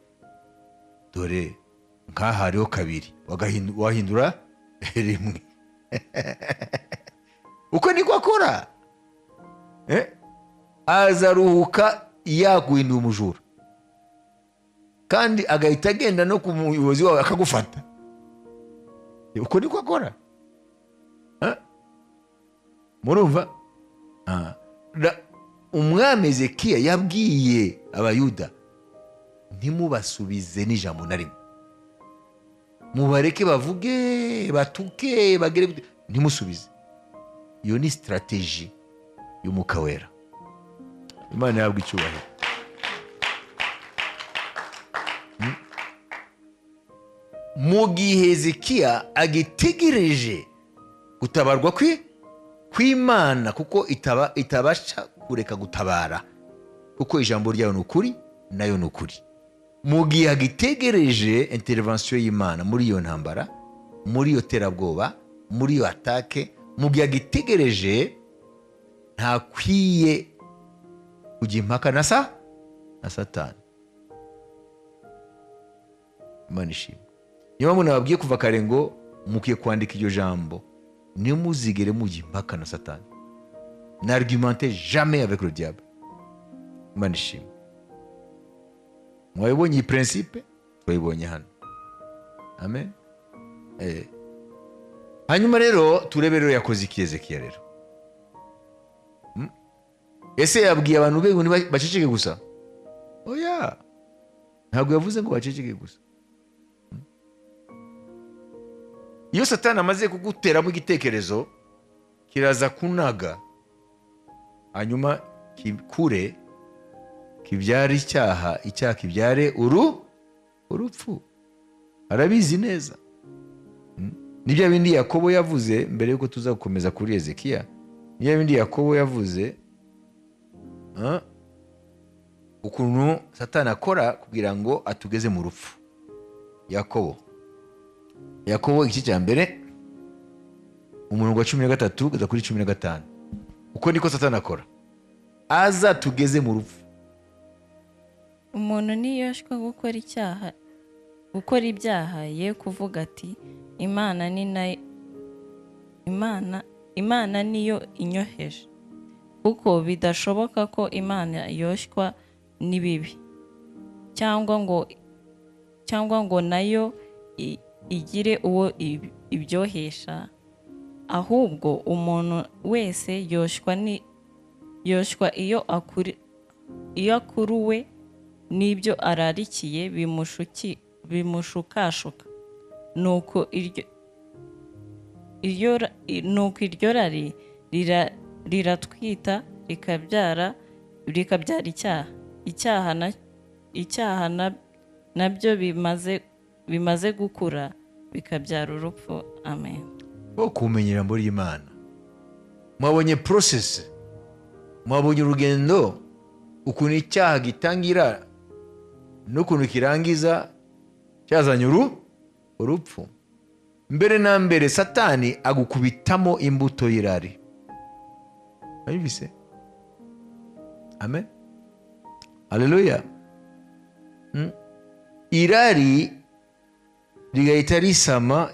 A: dore nk'aha hariho kabiri, wahindura rimwe." Uko niko akora. Azaruhuka yaguhinduye umujura, kandi agahita agenda no ku muyobozi wawe akagufata. Uko niko akora. Murumva? Umwami Ezekiya yabwiye Abayuda: "Ntimubasubize n'ijambo na rimwe, mubareke bavuge, batuke, bagere gute, ntimusubize." Iyo ni stratégie y'Umwuka Wera. Imana ihabwa icyubahiro. Mu gihe Hezekiya agitegereje gutabarwa kw'Imana, kuko itabasha kureka gutabara, kuko ijambo ryayo ni ukuri, nayo ni ukuri, mu gihe agitegereje intervention y'Imana muri iyo ntambara, muri iyo terabwoba, muri iyo attaque, mu gihe agitegereje, ntakwiye kujya impaka na Satani. Imana ishimwe. Niyo mpamvu nababwiye kuva kare ngo mukwiye kwandika iryo jambo: ntimuzigere mujya impaka na Satani, n'argumentez jamais avec le diable. Imana ishimwe. Mwabibonye iyi principe? Twayibonye hano, amen. Hanyuma rero turebe rero yakoze iki Hezekiya rero. Ese yabwiye abantu be ngo baceceke gusa? Oya, ntabwo yavuze ngo baceceke gusa. Iyo Satani amaze kuguteramo igitekerezo, kiraza kunaga, hanyuma kikure, kibyare icyaha, icyaha kibyare urupfu. Arabizi neza. Ni bya bindi Yakobo yavuze mbere yuko tuza gukomeza kuri Hezekiya, ni bya bindi Yakobo yavuze. Ukuntu Satani akora kugira ngo atugeze mu rupfu. Yakobo, Yakobo igice cya mbere, umurongo wa 13 kugeza kuri 15. Uko niko Satani akora, aza tugeze mu rupfu.
B: Umuntu niyoshywa gukora icyaha, gukora ibyaha, ye kuvuga ati: "Imana ni nayo, Imana niyo inyoheje," kuko bidashoboka ko Imana yoshywa n'ibibi, cyangwa ngo nayo igire uwo ibyohesha. Ahubwo umuntu wese yoshywa iyo akuruwe n'ibyo ararikiye bimushukashuka. Nuko iryo rari riratwita, rikabyara icyaha. Icyaha nabyo bimaze gukura bikabyara urupfu. Amen.
A: Wo kumenya ijambo ry'Imana, mwabonye process, mwabonye urugendo, ukuntu icyaha gitangira n'ukuntu kirangiza cyazanye urupfu. Mbere na mbere Satani agukubitamo imbuto y'irari. Wabibise? Amen, haleluya. Irari rigahita risama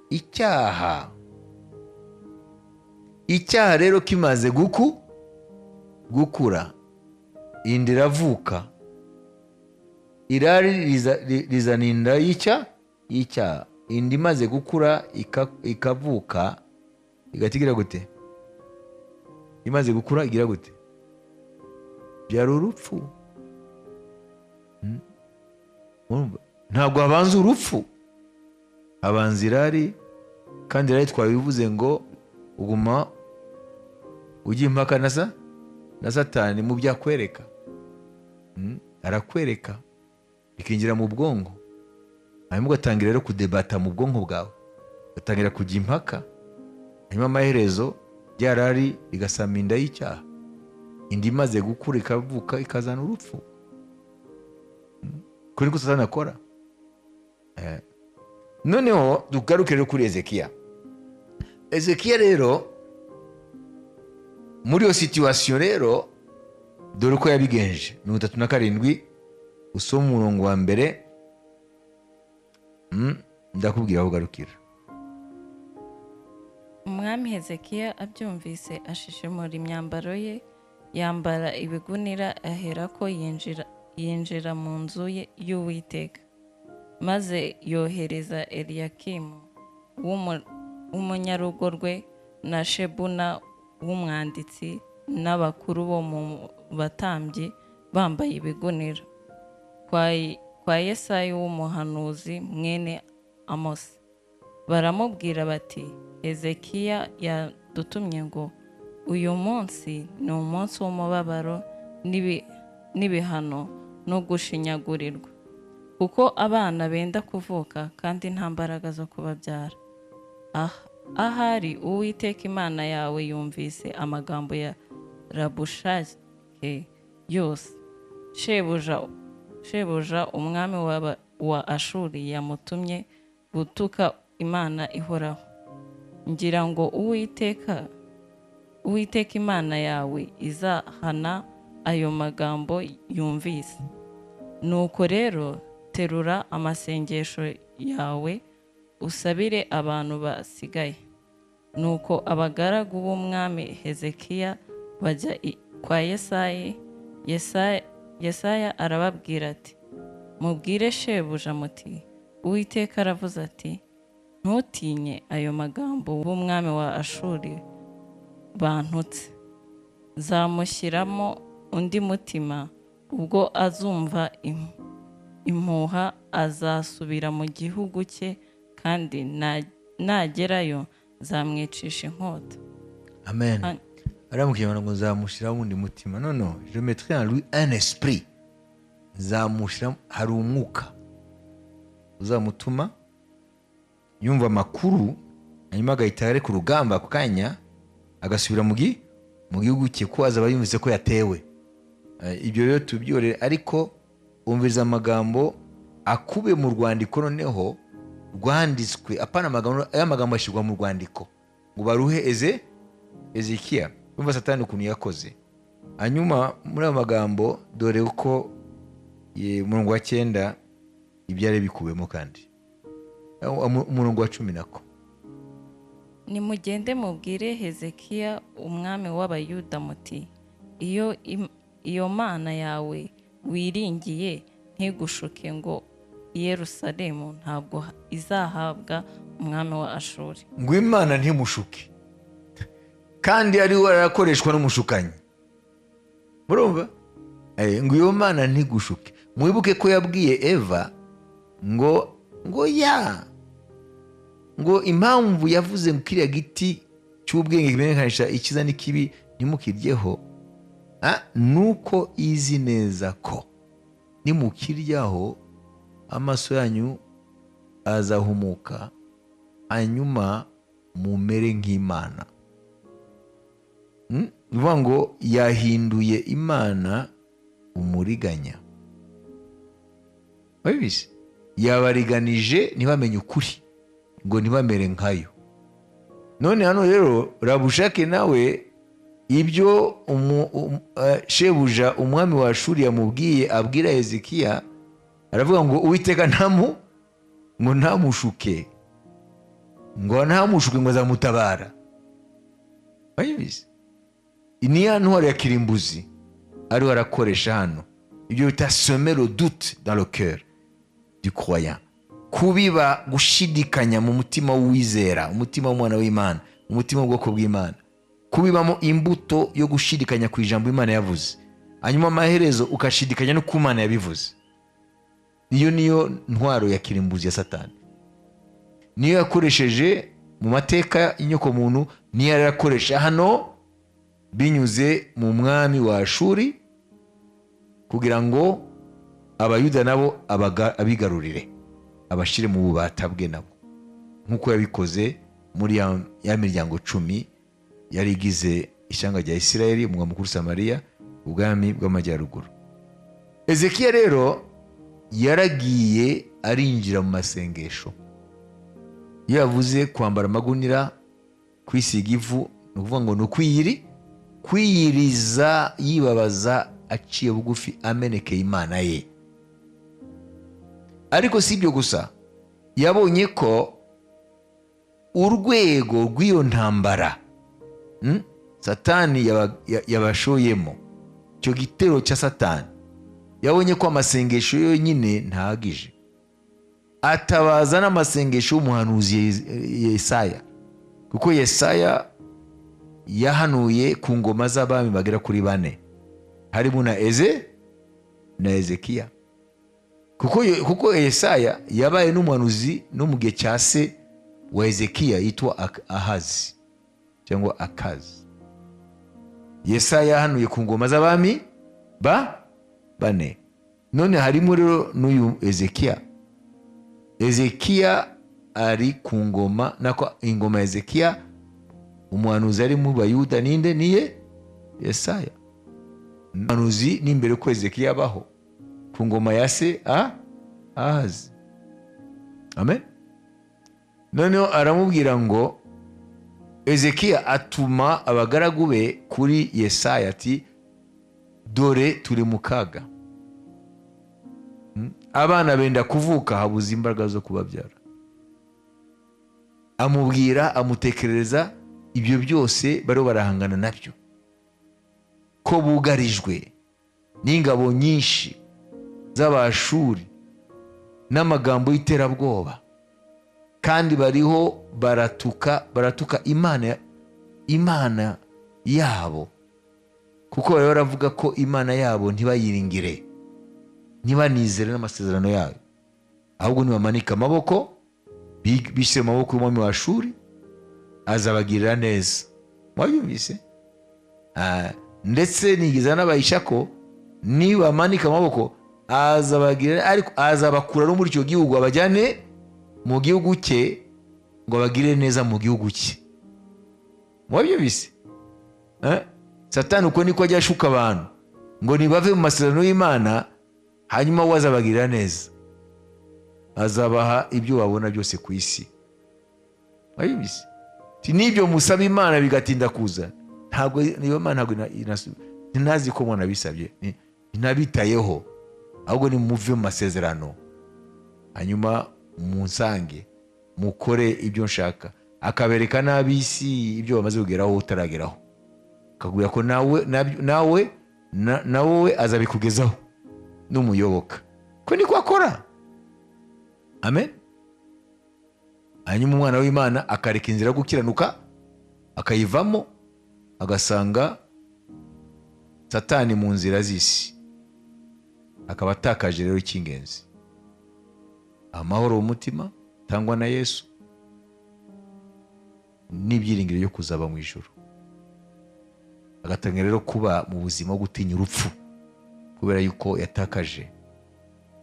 A: icyaha. Icyaha rero kimaze gukura, inda iravuka. Irari rizana inda y'icyaha. Inda imaze gukura ikavuka, igahita igira gute? Imaze gukura igira gute? Byara urupfu. Urumva? Ntabwo habanza urupfu, habanza irari. Kandi irari twabivuze ngo uguma ujya impaka na Satani mu byo akwereka. Arakwereka bikinjira mu bwonko, hanyuma ugatangira rero kudebata mu bwonko bwawe, ugatangira kujya impaka, hanyuma amaherezo rya rari rigasama inda y'icyaha. Inda imaze gukura ikavuka, ikazana urupfu. Kuri ko Satani akora. Noneho tugaruke rero kuri Ezekiya. Ezekiya rero muri iyo situation rero, dore uko yabigenje. 37, usoma umurongo wa mbere. Ndakubwira aho ugarukira.
B: Umwami Hezekiya abyumvise, ashishimura imyambaro ye, yambara ibigunira, aherako yinjira mu nzu ye y'Uwiteka. Maze yohereza Eliyakimu w'umunyarugo rwe na Shebuna w'umwanditsi n'abakuru bo mu batambyi bambaye ibigunira kwa Yesayi w'umuhanuzi mwene Amosi. Baramubwira bati: "Hezekiya yadutumye ngo: 'Uyu munsi ni umunsi w'umubabaro n'ibihano no gushinyagurirwa, kuko abana benda kuvuka kandi nta mbaraga zo kubabyara.' Ahari Uwiteka Imana yawe yumvise amagambo ya Rabushake yose shebuja umwami wa Ashuri yamutumye gutuka Imana ihoraho. Ngira ngo Uwiteka Imana yawe izahana ayo magambo yumvise. Nuko rero terura amasengesho yawe, usabire abantu basigaye." Nuko abagaragu b'umwami Hezekiya bajya kwa Yesayi. Yesaya arababwira ati: "Mubwire shebuja muti: 'Uwiteka aravuze ati: Ntutinye ayo magambo b'umwami wa Ashuri bantutse. Nzamushyiramo undi mutima, ubwo azumva impuha azasubira mu gihugu cye, kandi nagerayo nzamwicisha inkota."
A: Amen. Aramubwira ngo nzamushyiraho undi mutima. Non, je mettrai en lui un esprit. Nzamushyira, hari umwuka uzamutuma yumva amakuru, hanyuma agahita areka urugamba ako kanya, agasubira mu gihugu cye, ko azaba yumvise ko yatewe. Ibyo rero tubyorere, ariko umviriza amagambo akubiye mu rwandiko noneho rwanditswe, apana amagambo, aya magambo ashyirwa mu rwandiko ngo baruhe Ezekiya. Umva Satani ukuntu yakoze. Hanyuma muri ayo magambo dore uko umurongo wa 9 ibyari bikubiyemo, kandi umurongo wa 10 nako.
B: Nimugende mubwire Hezekiya umwami w'Abayuda muti: Iyo mana yawe wiringiye ntigushuke ngo i Yerusalemu ntabwo izahabwa umwami wa Ashuri.
A: Ngo Imana ntimushuke, kandi ari we arakoreshwa n'umushukanyi. Murumva? Ngo iyo Mana ntigushuke. Mwibuke ko yabwiye Eva ngo ya ngo impamvu yavuze ngo kiriya giti cy'ubwenge kimenyekanisha icyiza n'ikibi ntimukiryeho, nuko izi neza ko nimukiryaho amaso yanyu azahumuka, hanyuma mumere nk'Imana. Ni ukuvuga ngo yahinduye Imana umuriganya. Wabizi, yabariganije ntibamenye ukuri, ngo ntibamere nkayo. None hano rero Rabushake nawe ibyo shebuja umwami wa Ashuri yamubwiye abwira Hezekiya, aravuga ngo Uwiteka ngo ntamushuke, ngo ntamushuke, ngo azamutabara. Wabizi, ni ya ntwaro ya kirimbuzi ariho arakoresha hano, ibyo bita semer le doute dans le cœur du croyant, kubiba gushidikanya mu mutima w'uwizera, umutima w'umwana w'Imana, umutima w'ubwoko bw'Imana, kubibamo imbuto yo gushidikanya ku ijambo Imana yavuze, hanyuma amaherezo ukashidikanya no ku Mana yabivuze. Iyo niyo ntwaro ya kirimbuzi ya Satani, niyo yakoresheje mu mateka y'inyokomuntu, niyo yarakoresha hano binyuze mu mwami wa Ashuri kugira ngo Abayuda nabo abigarurire, abashyire mu bubata bwe nabo, nk'uko yabikoze muri ya miryango 10 yari igize ishyanga rya Isirayeli, umurwa mukuru Samariya, ubwami bw'amajyaruguru. Ezekiya rero yaragiye arinjira mu masengesho. Iyo yavuze kwambara amagunira, kwisiga ivu, ni ukuvuga ngo ni kwiyiriza, yibabaza, aciye bugufi, amenekeye Imana ye. Ariko si ibyo gusa, yabonye ko urwego rw'iyo ntambara Satani yabashoyemo, icyo gitero cya Satani, yabonye ko amasengesho yonyine ntahagije, atabaza n'amasengesho y'umuhanuzi Yesaya, kuko Yesaya yahanuye ku ngoma z'abami bagera kuri bane, harimo na Ezekiya, kuko Yesaya yabaye n'umuhanuzi no mu gihe cya se wa Ezekiya yitwa Ahazi cyangwa Akazi. Yesaya yahanuye ku ngoma z'abami ba bane. None harimo rero n'uyu Ezekiya. Ezekiya ari ku ngoma, nako ingoma ya Ezekiya, umuhanuzi ari mu Bayuda ninde? Niye Yesaya. Umuhanuzi ni imbere ko Ezekiya abaho ku ngoma ya se Ahazi. Amen. Noneho aramubwira ngo Ezekiya atuma abagaragu be kuri Yesaya ati: "Dore turi mu kaga, Abana benda kuvuka, habuze imbaraga zo kubabyara." Amubwira, amutekerereza ibyo byose bariho barahangana nabyo, ko bugarijwe n'ingabo nyinshi z'Abashuri n'amagambo y'iterabwoba, kandi bariho baratuka Imana yabo, kuko bari baravuga ko Imana yabo ntibayiringire, ntibanizere n'amasezerano yayo, ahubwo nibamanike amaboko bishyire mu maboko y'umwami wa Ashuri azabagirira neza. Mwabyumvise? Ndetse nigeze n'abahisha ko nibamanika amaboko azabagirira, ariko azabakura no muri icyo gihugu abajyane mu gihugu cye, ngo abagirire neza mu gihugu cye. Mwabyumvise? Satani uko niko ajya ashuka abantu. Ngo nibave mu masezerano y'Imana, hanyuma we azabagirira neza, azabaha ibyo babona byose ku isi. Wabizi n'ibyo musaba Imana bigatinda kuza, ntabwo niyo Mana, ntabwo ntazi ko mwanabisabye, ntabitayeho, ahubwo nimuve mu masezerano, hanyuma munsange mukore ibyo nshaka. Akabereka n'ab'isi ibyo bamaze kugeraho utarageraho, akakubwira ko nawe nawe nawe azabikugezaho n'umuyoboka, ko niko akora. Amen. Hanyuma umwana w'Imana akareka inzira yo gukiranuka, akayivamo, agasanga Satani mu nzira z'isi, akaba atakaje rero icy'ingenzi, amahoro mu mutima atangwa na Yesu n'ibyiringiro byo kuzaba mu ijuru. Agatangira rero kuba mu buzima bwo gutinya urupfu, kubera yuko yatakaje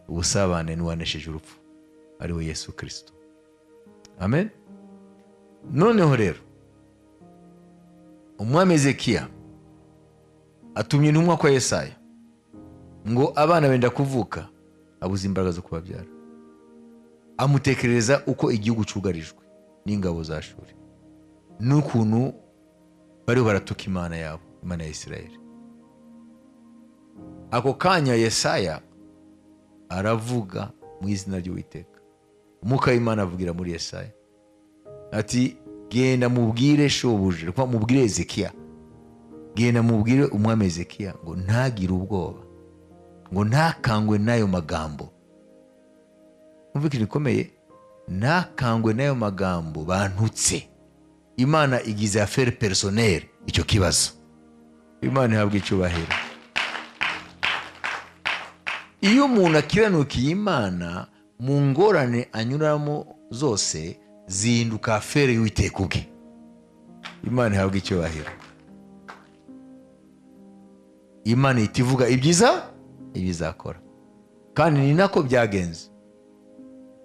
A: ubusabane n'uwanesheje urupfu, ari we Yesu Kirisito. Amen. Noneho rero umwami Ezekiya atumye intumwa kwa Yesaya ngo abana benda kuvuka, abuze imbaraga zo kubabyara. Amutekerereza uko igihugu cyugarijwe n'ingabo za Shuri, n'ukuntu bariho baratuka Imana yabo, Imana ya Isirayeli. Ako kanya Yesaya aravuga mu izina ry'Uwiteka. Umwuka w'Imana avugira muri Yesaya ati: "Genda mubwire shobuja, mubwire Ezekiya, genda mubwire umwami Ezekiya ngo ntagire ubwoba, ngo ntakangwe n'ayo magambo." Umva ikintu gikomeye: ntakangwe n'ayo magambo bantutse. Imana igize affaire personnelle icyo kibazo. Imana ihabwa icyubahiro. Iyo umuntu akiranukiye Imana, mu ngorane anyuramo zose zihinduka affaire y'Uwiteka ubwe. Imana ihabwa icyubahiro. Imana ihita ivuga ibyiza ibizakora, kandi ni nako byagenze.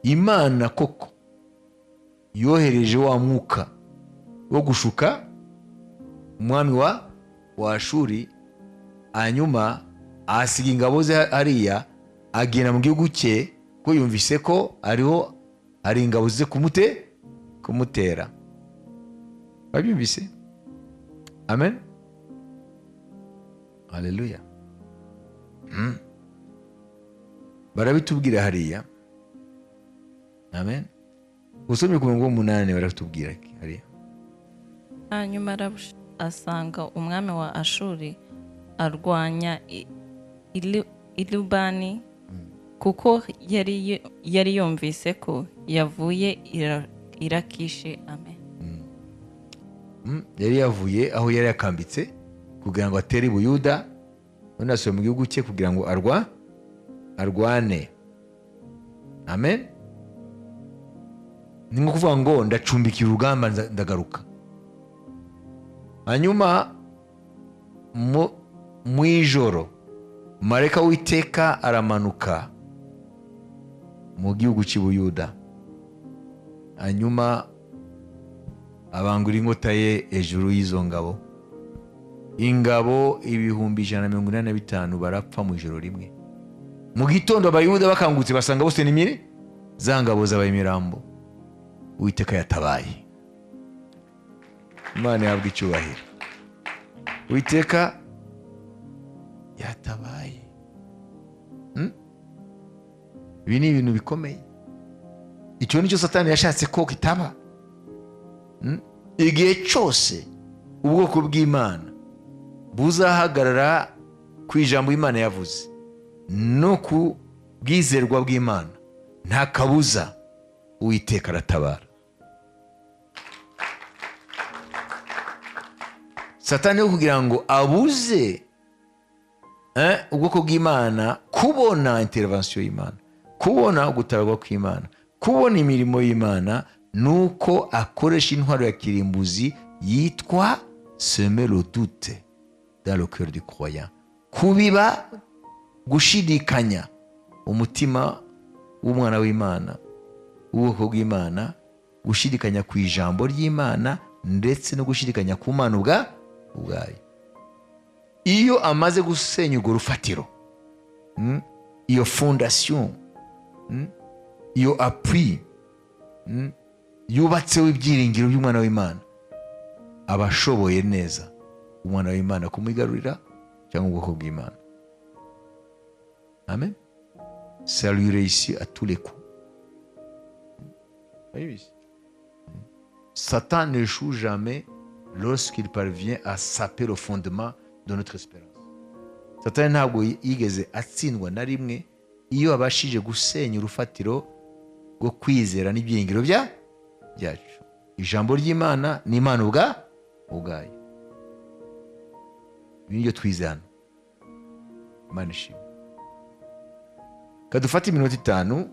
A: Imana koko yohereje wa mwuka wo gushuka umwami wa Ashuri, hanyuma ahasiga ingabo ze hariya, agenda mu gihugu cye, ko yumvise ko ariho hari ingabo ze kumutera. Wabyumvise? Amen, haleluya. Barabitubwira hariya. Amen. Usomye ku murongo w'umunani, baratubwira hariya.
B: Hanyuma asanga umwami wa Ashuri arwanya Ilubani, kuko yari yumvise ko yavuye i Lakishi. Amen.
A: Yari yavuye aho yari yakambitse kugira ngo atere i Buyuda, ubundi asubira mu gihugu cye kugira ngo arwane. Amen. Ni nko kuvuga ngo ndacumbikira urugamba, ndagaruka. Hanyuma mu ijoro marayika w'Uwiteka aramanuka mu gihugu cy'i Buyuda, hanyuma abangura inkota ye hejuru y'izo ngabo. Ingabo 185,000 barapfa mu ijoro rimwe. Mu gitondo Abayuda bakangutse, basanga bose ni miri za ngabo zabaye imirambo. Uwiteka yatabaye. Imana ihabwa icyubahiro. Uwiteka yatabaye. Ibi ni ibintu bikomeye. Icyo nicyo Satani yashatse ko kitaba. Igihe cyose ubwoko bw'Imana buzahagarara ku ijambo Imana yavuze no ku bwizerwa bw'Imana, nta kabuza Uwiteka aratabara. Satani yo kugira ngo abuze ubwoko bw'Imana kubona intervention y'Imana, kubona gutabarwa kw'Imana, kubona imirimo y'Imana, nuko akoresha intwaro ya kirimbuzi yitwa semer le doute dans le cœur du croyant, kubiba gushidikanya umutima w'umwana w'Imana, w'ubwoko bw'Imana, gushidikanya ku ijambo ry'Imana ndetse no gushidikanya ku Mana ubwayo. Iyo amaze gusenya urwo rufatiro, iyo fondation, iyo appui yubatseho ibyiringiro by'umwana w'Imana, aba ashoboye neza umwana w'Imana kumwigarurira cyangwa ubwoko bw'Imana. Amen. Ça lui réussit à tous les coups. Urabizi? Satan n'échoue jamais lorsqu'il parvient à saper le fondement de notre espérance. Satani ntabwo yigeze atsindwa na rimwe iyo abashije gusenya urufatiro rwo kwizera n'ibyiringiro byacu, ijambo ry'Imana ni Imana ubwayo. Ibi nibyo twize hano. Imana ishimwe. Kadufate iminota 5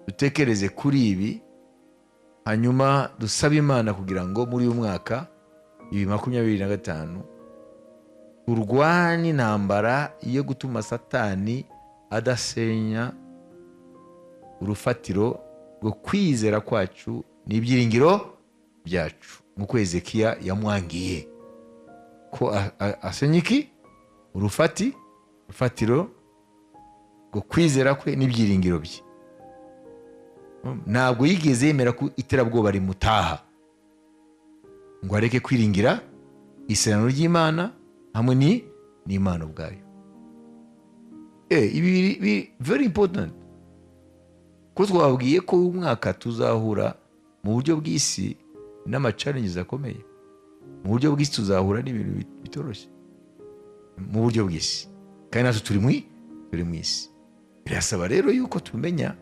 A: dutekereze kuri ibi, hanyuma dusabe Imana kugira ngo muri uyu mwaka 2025 turwane intambara yo gutuma Satani adasenya urufatiro rwo kwizera kwacu n'ibyiringiro byacu, nk'uko Hezekiya yamwangiye ko asenya iki urufatiro rwo kwizera kwe n'ibyiringiro bye. Ntabwo yigeze yemera ko iterabwoba rimutaha ngo areke kwiringira isezerano ry'Imana hamwe n'Imana ubwayo. Ibi biri very important, ko twababwiye ko uyu mwaka tuzahura mu buryo bw'isi n'ama challenges akomeye. Mu buryo bw'isi tuzahura n'ibintu bitoroshye mu buryo bw'isi, kandi natwe turi mu isi. Birasaba rero yuko tumenya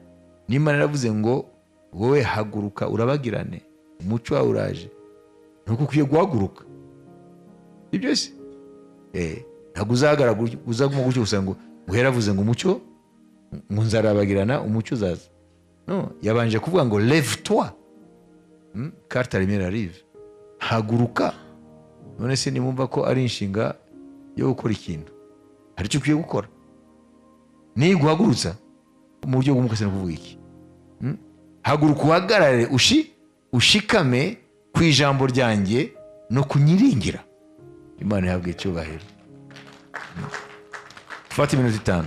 A: n'Imana yaravuze ngo: "Wowe haguruka urabagirane, umuco wawe uraje." Nuko ukwiye guhaguruka. Ibyo se ntabwo uzahagarara uzaguma gutyo gusa ngo yaravuze ngo umucyo, ngo nzarabagirana, umucyo uzaza. No yabanje kuvuga ngo: "Lève toi, car ta lumière arrive." Haguruka. None se nimumva ko ari inshinga yo gukora ikintu, hari icyo ukwiye gukora. Niguhagurutsa mu buryo bw'umwuka se ni ukuvuga iki? Haguruka uhagarare, ushikame ku ijambo ryanjye no kunyiringira. Imana ihabwe icyubahiro. Fata iminota 5.